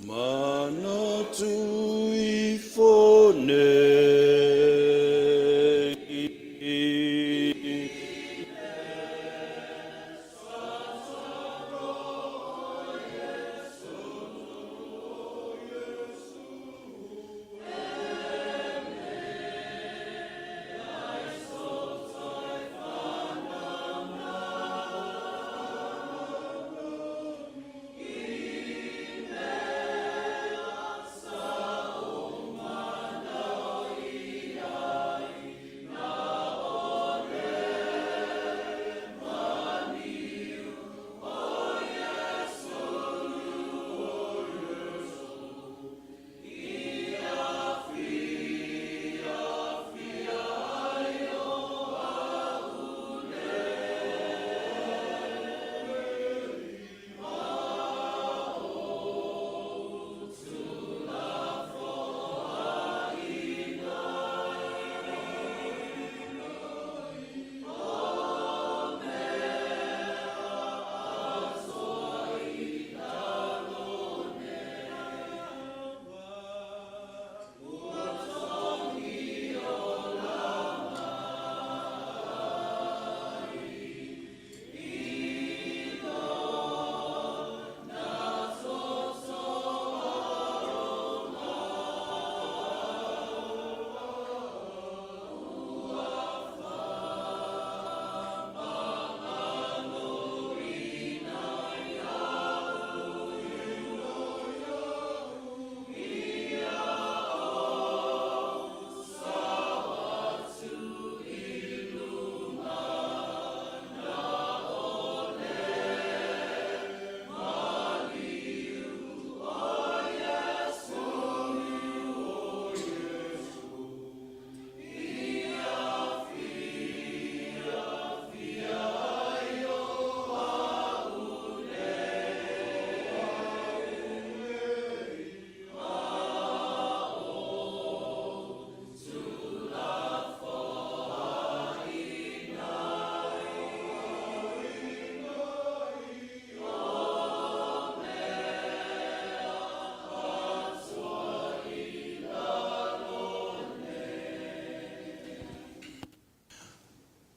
Manatu ifo nei.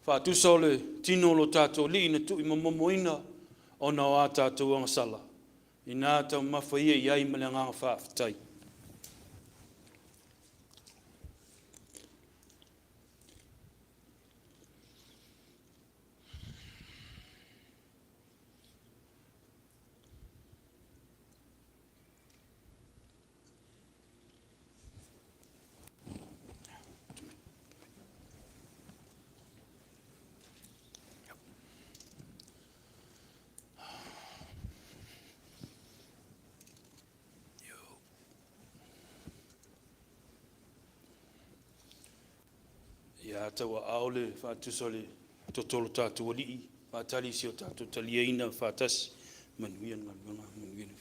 Faatusa o le tino o lo tatou Alii na tuuimomomoina ona o a tatou agasala, ina taumafa ia i ai ma le agaga faafetai. Ia tauaao le faatusa o le toto o lo tatou Alii, faatali si o tatou taliaina faatasi. Manuia le galuega, manuia le.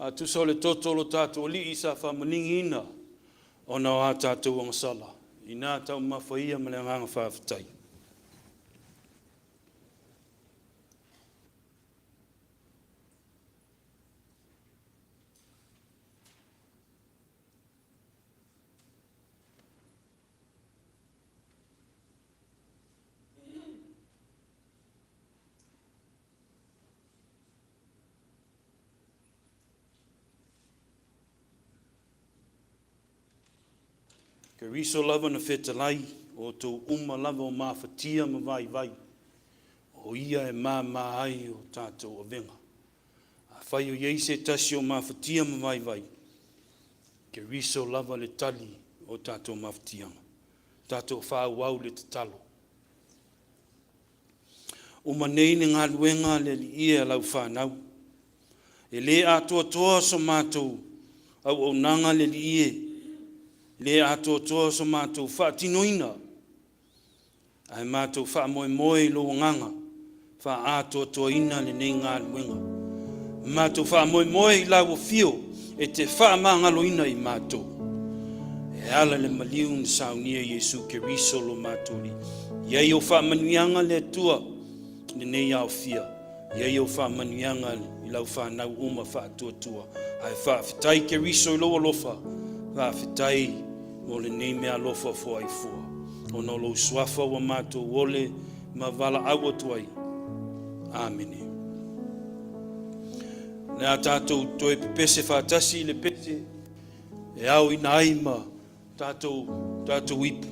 A tusa o le toto o lo tatou Alii sa faamaligiina ona o a tatou agasala, inā taumafa ia ma le agaga faafetai. Keriso lava na fetalai, o outou uma lava o mafatia ma vaivai, o ia e māmā ai o tatou avega. Afai o i ai se tasi o mafatia ma vaivai, Keriso lava le tali o tatou mafatiaga. Tatou faaauau le tatalo. Uma nei le galuega a le Alii e a lau fanau. E le atoatoa so matou auaunaga le Alii e, le atoatoa so matou faatinoina, ae matou faamoemoe i lou agaga faaatoatoaina lenei galuega. Matou faamoemoe i lau afio e te faamagaloina i matou. E ala le maliu na saunia Iesu Keriso lo matou Alii. I ai o faamanuiaga le Atua i lenei aofia. I ai ou faamanuiaga i lau fanau uma faatuatua. Ae faafetai Keriso i lou alofa, faafetai mo lenei mea alofa foaifua. Ona o lou suafa ua matou ole ma valaau atu ai. Amene. Le a tatou toe pepese faatasi i le pese e aoina ai ma tatou, tatou ipu.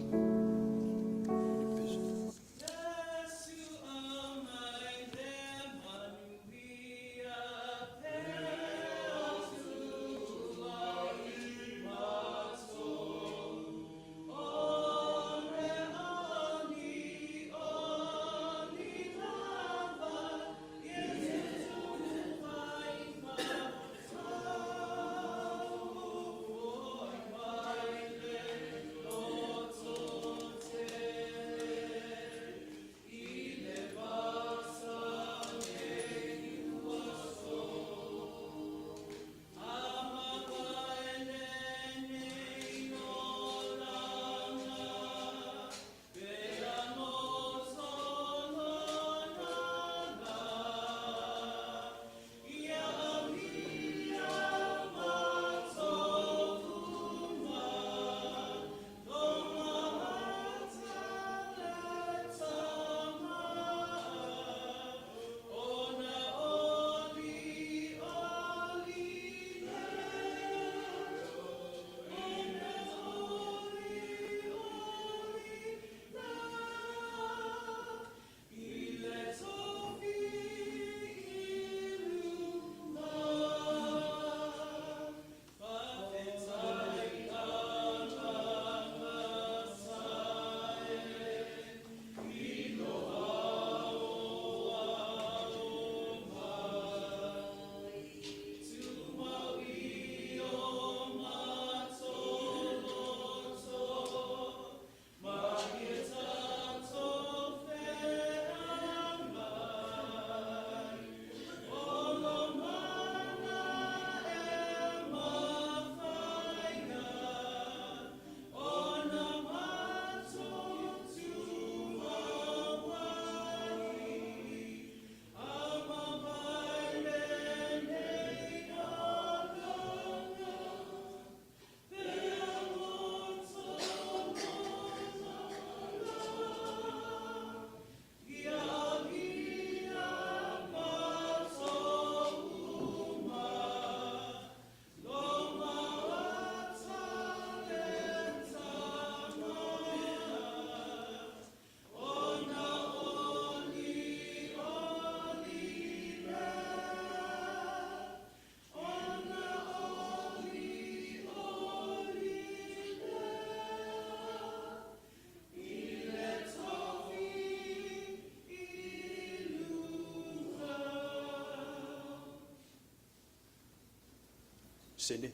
Sene.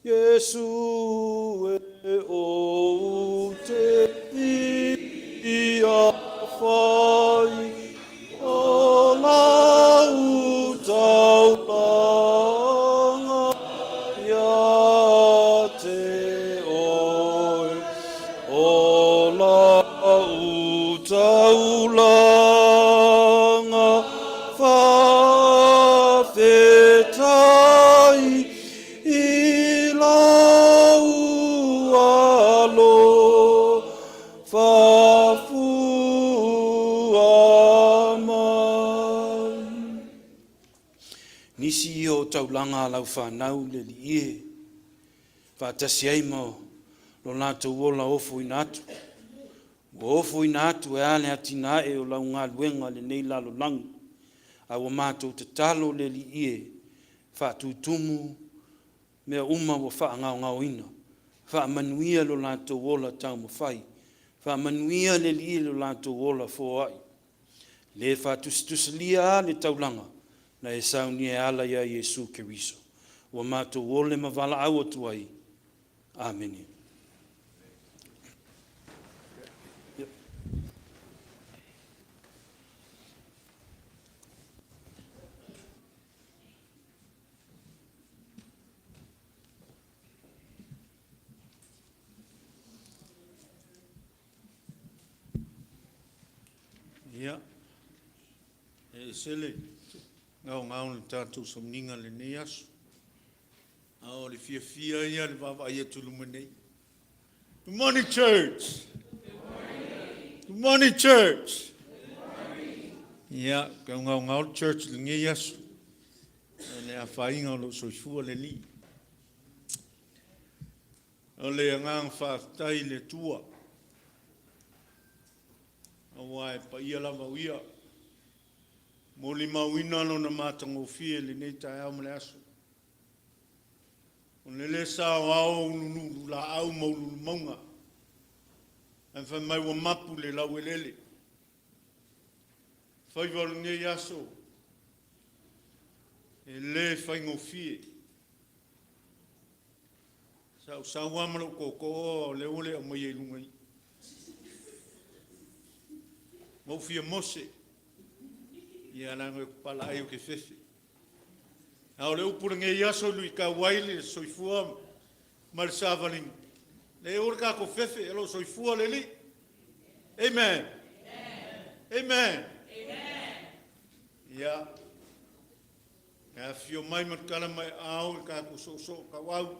Iesu e ou te fia fai o lau taulaga. taulaga faafetai i lau alofa fua mai. Nisi ia o taulaga a lau fanau le Alii e, faatasi ai ma lo latou ola ofoina atu. Ua ofoina atu e a le atinae o lau galuega i lenei lalolagi, a ua matou tatalo le Alii e, faatutumu mea uma ua faagaogaoina, faamanuia lo latou ola taumafai, faamanuia le Alii lo latou ola foai. Le faatusatusalia lava le taulaga na e saunia e ala ia Iesu Keriso. Ua matou ole ma valaau atu ai. Amene. Ia, e ese le gaogao o le tatou sauniga i lenei aso. A o le fiafia ia i le vaavaai atu i luma nei. Good morning, church! Good morning! Good morning, church! Good morning! Ia, tau gaogao le church i lenei aso. E le afaina o lo o soifua le Alii. O le agaga faafetai i le Atua, aua e paia lava o Ia. Molimauina Lona matagofie i lenei taeao ma le aso. O lele sa aoao uluulu laau ma uluulu mauga, ae fai mai ua mapu le laueleele. Faiva o lenei aso, e le faigofie. Sa ou sau lava ma lou tootoo o lea ua le aumaia i luga i i. Ma ou fia mose, ia leaga ou te palaai ou te fefe. A o le upu i lenei aso e luitau ai le soifua ma le savaliga, leai aua le tatou fefe o lo o soifua le Alii. Amen. Amen. Ia, e afifio mai ma tala mai aao i le tatou soosoo tauau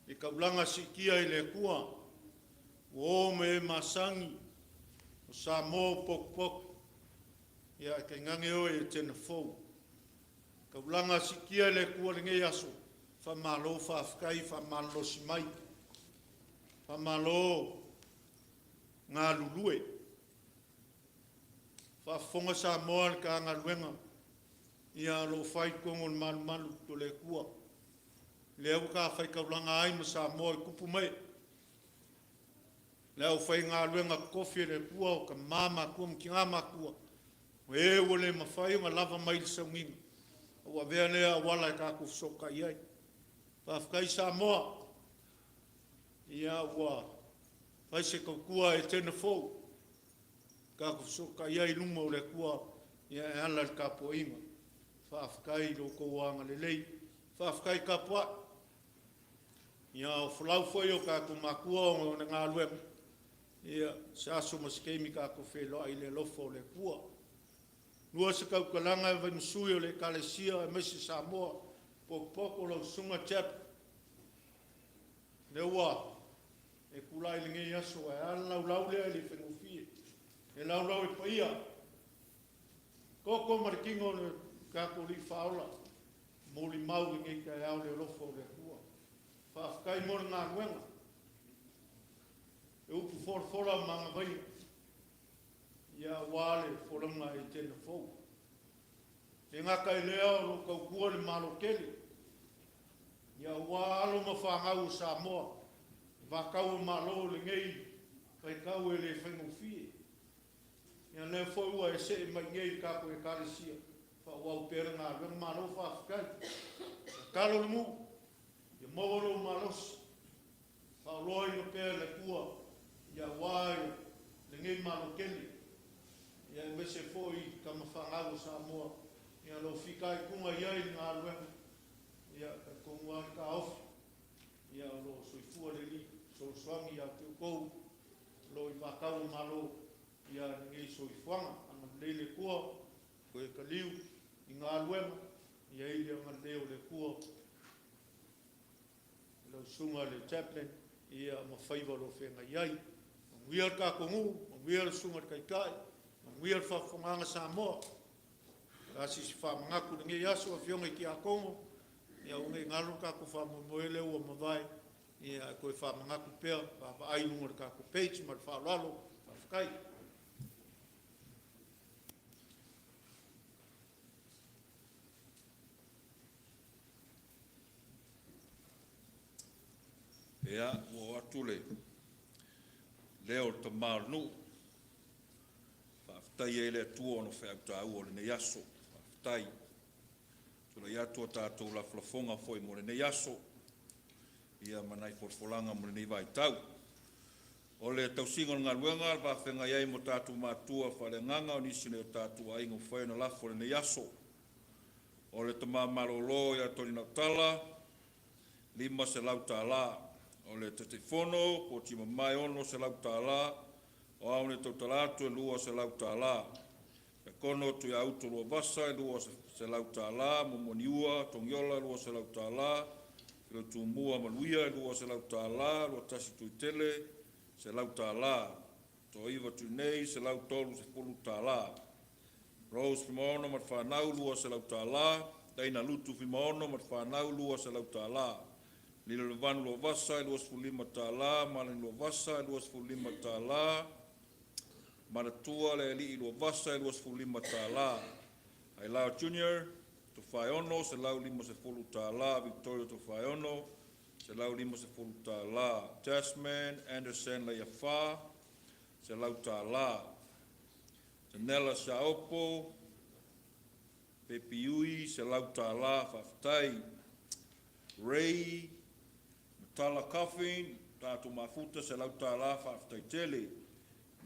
i taulaga siitia i le Atua, ua o ma e masani, o Samoa ua potopoto, ia ae tainane oe Etena fou. Taulaga siitia i le Atua i lenei aso, faamalo faafetai faamalolosi mai, faamalo galulue. Faafofoga Samoa i le ta galuega, ia o lo o fai i totonu o le malumalu o le Atua. Lea ua ta faitaulaga ai ma Samoa i tupu ma ee. Le aufaigaluega totofi a le Atua o tama matutua ma tina matutua, o e ua le mafai ona lava mai le sauniga, a ua avea lea auala e tatou te fesootai ai. Faafetai Samoa, ia ua fai se tautua a Etena fou, tatou fesootai ai i luma o le Atua e ala i le tapuaiga. Faafetai i lo outou agalelei, faafetai tapuai. Ia, o folau foi a o tatou matua ona o le galuega, ia, se aso ma se taimi tatou feiloai i le alofa o le Atua. Lua se tautalaga e fai ma sui o le Ekalesia aemaise Samoa, potopoto lau Susuga Jeff, lea ua e tulai i lenei aso, ae a le laulau lea e le i faigofie, e laulau e paia, toto ma le tino o le tatou Alii Faaola, molimau i lenei taeao le alofa o le Atua. Faafetai mo le galuega. E upu folafola ma agavaia, ia aua le folauga a Etena fou. E le gata i lea o lo o tautua le Malo tele, ia aua alo ma fanau a Samoa, i vatau o Malo i lenei vaitau e le faigofie. Ia lea foi ua e see mai i inei i le tatou Ekalesia, faaauau pea le galuega. Malo faafetai. Tatalo le nuu, ia maua lou malosi, faaoloaina pea e le Atua, ia aua lenei Malo tele, ia aemaise foi tama fanau a Samoa, ia o lo o fitaituga i ai i le galuega, ia talitonu lava le taofi, ia o lo o soifua le Alii e fesoasoani ia te outou o lo o i vatau o Malo. Ia lenei soifuaga. Agalelei le Atua, toe taliu i galuega, ia i le agalelei o le Atua i lau susuga i le Chaplain, ia ma faiva o lo o feagai ai. Manuia le tatou nuu, manuia le susuga i le Taitai, manuia le faafofogaaga a Samoa. O le a se isi faamanatu i lenei aso afioga i Tiakono, ia aua ne i galo le tatou faamoemoe lea ua mavae, ae toe faamanatu pea, vaavaai i luga o le tatou page. Ma le faaaloalo. Faafetai. Ia, ua oo atu le leo o le tama o le nuu, faafetai ai le Atua i ona feau taua o lenei aso. Faafetai. Tulai atu a tatou lafolafoga foi mo lenei aso, ia ma nai folafolaga mo lenei vaitau. O le tausiga o le galuega le faafeagai ai ma tatou matua faaleagaga o nisi nei o tatou aiga ua mafai ona lafo i lenei aso. O le tama malolo ia Tony Nautala, $500. O le Taitaifono, Poti Mamae, $600. O Aone Tautala atu, e $200. Tiakono Tuiauto Luavasa, $200. Momoe Niua Togiola, $200. Filo Tumua Manuia, $200. Luatasi Tuitele, $100. Toaiva Tuinei, $130. Rose Fuimaono ma le fanau, $200. Daina Lutu Fuimaono ma le fanau, $200. Lilo Levanu Luavasa, $25. Malani Luavasa, $25. Manatua le Alii Luavasa, $25. Ailao Junior Tofaeono, $150. Victoria Tofaeono, $150. Jasmine Anderson Leiafa, $100. Janela Shaopo Pepiui, $100. Faafetai. Ray Matala Coffin, tatou mafuta, $100. Faafetai tele.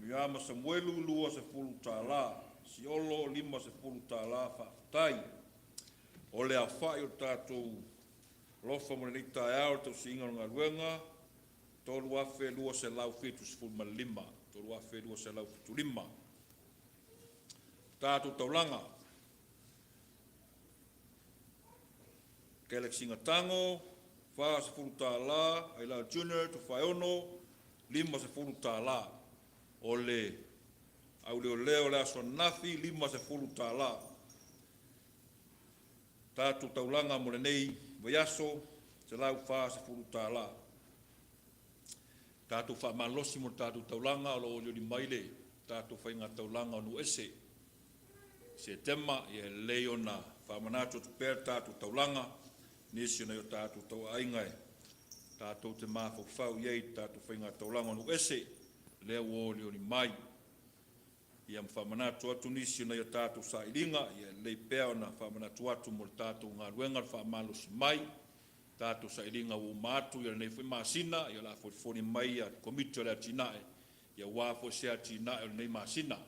Miama Samuelu, $20. Siolo, $50. Faafetai. O le aofai o le tatou alofa mo lenei taeao, le tausiga o le galuega, 3,275. 3,275. Tatou taulaga. Galaxy Gatago, $40, Ailao Junior Tofaeono, $50. O le auleoleo o le aso ananafi, $50. Tatou taulaga mo lenei vaiaso, $140. Tatou faamalosi mo le tatou taulaga o lo o olioli mai le tatou faigataulaga o Nuuese. Setema, ia e lelei ona faamanatu atu pea le tatou taulaga, nisi o nai o tatou tauaaiga e tatou te mafaufau i ai i le tatou faigataulaga o Nuuese, lea ua olioli mai. Ia ma faamanatu atu nisi o nai o tatou sailiga, ia e lelei pea ona faamanatu atu mo le tatou galuega le faamalosi mai, tatou sailiga ua uma atu ia lenei foi masina, ia o le a folifoli mai ia Komiti o le Atinae, ia aua foi se atinae o lenei masina.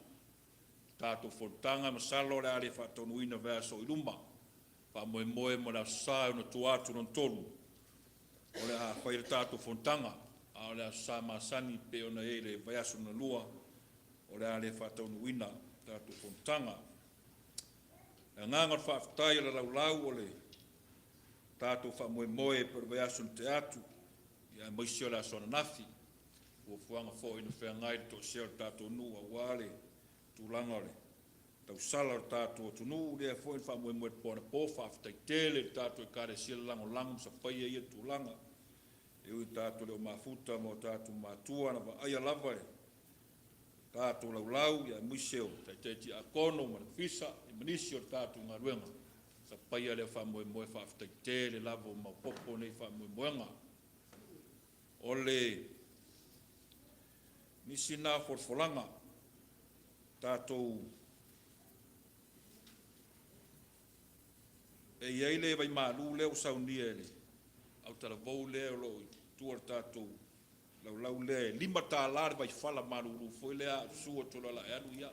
Tatou fonotaga masalo o le a le faataunuuina vaiaso i luma. Faamoemoe mo le Aso Sa e ono tua atu lona tolu o le a fai le tatou fonotaga, a o le Aso Sa masani pei ona i ai le vaiaso lona lua o le a le faataunuuina tatou fonotaga. Le agaga o le faafetai o le laulau o le tatou faamoemoe pei o le vaiaso na tea atu, ia aemaise o le aso ananafi, fuafuaga foi na feagai le toesea o le tatou nuu aua le tulaga o le tausala o le tatou atunuu, lea foi na faamoemoe i le po anapo. Faafetai tele i le tatou Ekalesia le lagolago ma sapaia ia tulaga. E ui tatou le o mafuta ma o tatou matua na vaaia lava e tatou laulau, ia aemaise o taitai tiakono ma le ofisa ma nisi o le tatou galuega sapaia lea faamoemoe. Faafetai tele lava, ua maopoopo nei faamoemoega. O le nisi na folafolaga tatou e i ai le vaimalu lea ua saunia e le autalavou lea o lo o i tua o le tatou laulau lea, e $5 le vaifala malulu foi lea, a ou susu atu loa o le a e alu, ia,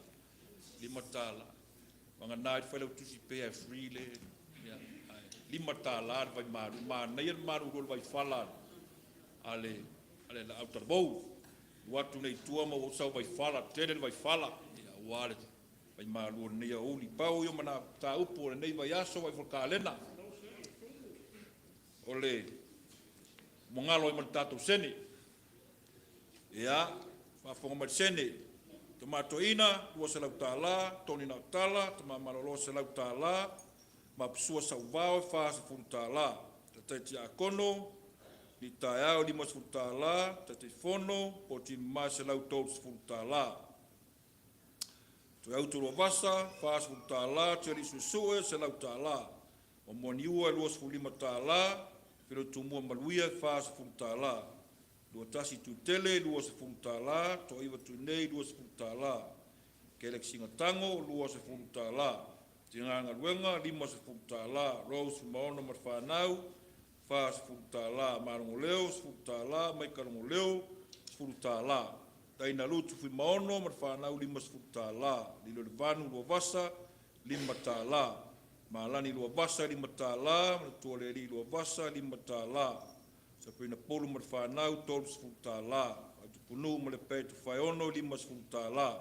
$5. Vagana ai le Failautusi pea e free le, ia, ae $5 le vaimalu. Manaia le malulu o le vaifala a le autalavou. Alu atu nei i tua ma ua ou sau vaifala, tele le vaifala, ia aua le vaimalu o lenei aoauli. Pau ia o mataupu o lenei vaiaso vaifo kalena. O le magalo ai ma le tatou sene. Ia, faafofoga mai le sene. Tomatoina, $200, Tony Naotala, Tama Malolo $100, Mapusua Sauvao $40, Taitai Tiakono, Li Taeao $50, Taitaifono, Poti Mama $130. Toe Autu Luavasa $40, Tialii Suesue $100, Momoaniua $25, Filotumua Maluia $40, Luatasi Tuitele $20, Toaiva Tuinei $20, Galaxy Gatago $20, Tina Galuega $50, Rose Fuimaono ma le fanau $40, Malogoleo $10, Maika Logoleo $10, Taina Lutu Fuimaono ma le fanau $50, Lilolevanu Luavasa $5, Malani Luavasa $5, Manatua le Alii Luavasa $5, Sabrina Pulu ma le fanau $30, Faatupunuu ma le Pe Tofaeono $50,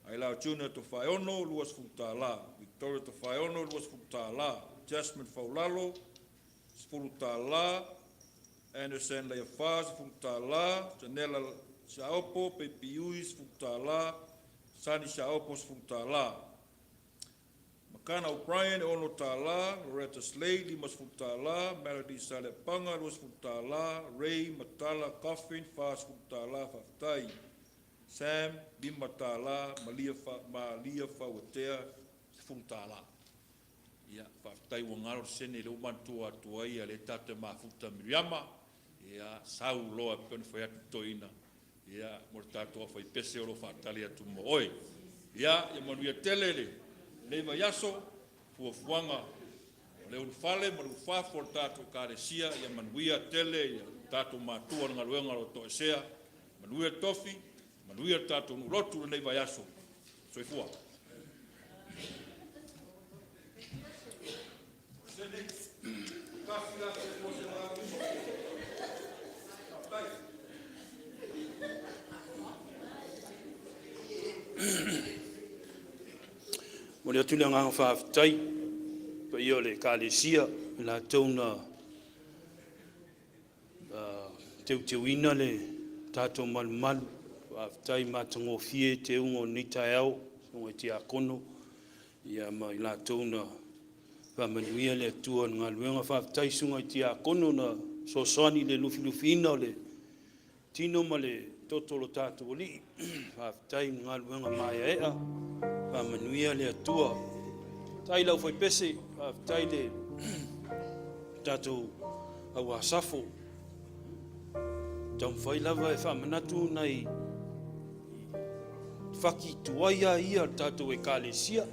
Ailao Junior Tofaeono $20, Victoria Tofaeono $20, Jasmine Faulalo $10, Anderson Leiafa $10, Janela Siaopo Peipiui $10, Sani Siaopo $10. Makana O'Brien $6, Loretta Slade $50, Melody Saleapaga $20, Ray Matala Coffin $40, faafetai. Sam $5, Malia Fa, Malia Fauatea $10. Ia, faafetai ua galo le sene lea ua manatua atu ai ia lea tatou te mafuta Miriama. Ia, sau loa e pei ona fai atu le toeaina, ia, mo le tatou aufaipese o lo o faatali atu mo oe. Ia, ia manuia tele lenei vaiaso, fuafuaga o le ulufale ma le ulufafo o le tatou Ekalesia, ia manuia tele ia tatou matua i le galuega o lo o toesea, manuia le tofi, manuia le tatou nuu lotu i lenei vaiaso. Soifua. Momoli atu le agaga faafetai i le paia o le Ekalesia i latou na teuteuina le tatou malumalu. Faafetai matagofie teuga o lenei taeao, susuga i Tiakono ia ma i latou na faamanuia le Atua i le galuega. Faafetai i susuga i Tiakono na fesoasoani i le lufilufiina o le tino ma le toto o lo tatou Alii. Faafetai i galuega maeaea, faamanuia le Atua. Faafetai i le aufaipese, faafetai i le tatou au asafo. Taumafai lava e faamanatu nai faki tuai a ia o le tatou Ekalesia.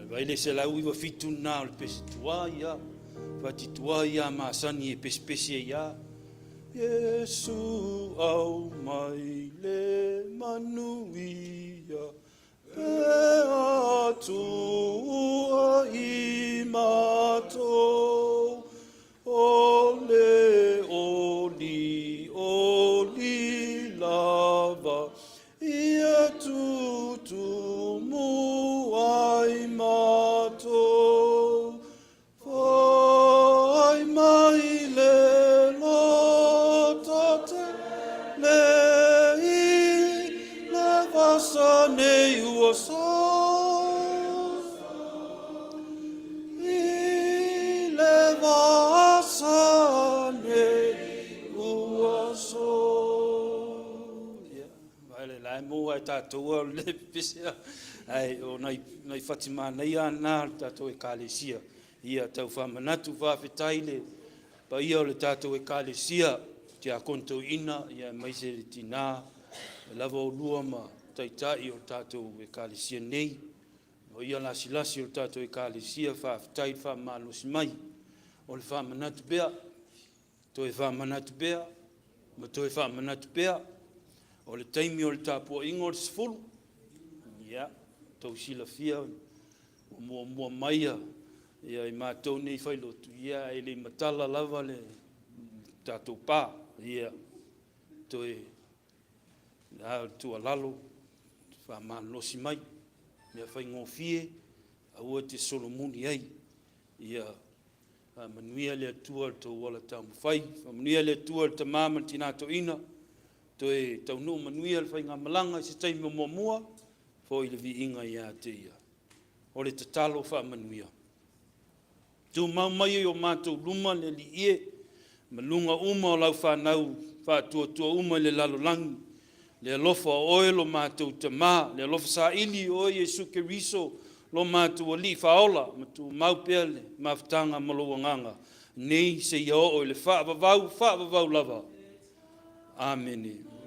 Vai le 197 lena o le pese tuai ia, fati tuai ia masani e pesepese ai a. Iesu au mai le manuia pe Atua i matou o le oli oli lava ia tutumu ai matou. Whai mai le loto tele i le vasa nei ua so. I le vasa nei ua so. Ia, vai le lae mō ai tātou o le pese ai o nai, nai whati manaia nā le tātou ekalesia. Ia tau faamanatu faafetai le paia o le tatou Ekalesia, Tiakono Toeaina, ia aemaise le tina e lava oulua ma taitai o le tatou Ekalesia nei. O ia lasilasi o le tatou Ekalesia, faafetai le faamalosi mai. O le faamanatu pea, toe faamanatu pea, ma toe faamanatu pea, o le taimi o le tapuaiga o le 10, ia, tou silafia, ua muamua mai ia i matou nei failotu, ia ae le i matala lava le tatou pa, ia, toe. A o le tuualalo, faamalolosi mai, mea faigofie, aua e te solomuli ai. Ia faamanuia le Atua i le tou ola taumafai, faamanuia le Atua i le tama ma le tina toeaina, toe taunuu manuia le faigamalaga i se taimi o muamua, foi le viiga ia te Ia. O le tatalo faamanuia. Tumau mai i o matou luma le Alii e, ma luga uma o lau fanau faatuatua uma i le lalolagi, le alofa o oe lo matou Tamā, le alofa saili o oe Iesu Keriso lo matou Alii Faaola, ma tumau pea le mafutaga ma lou Agaga, nei seia oo i le faavavau, faavavau lava. Amene.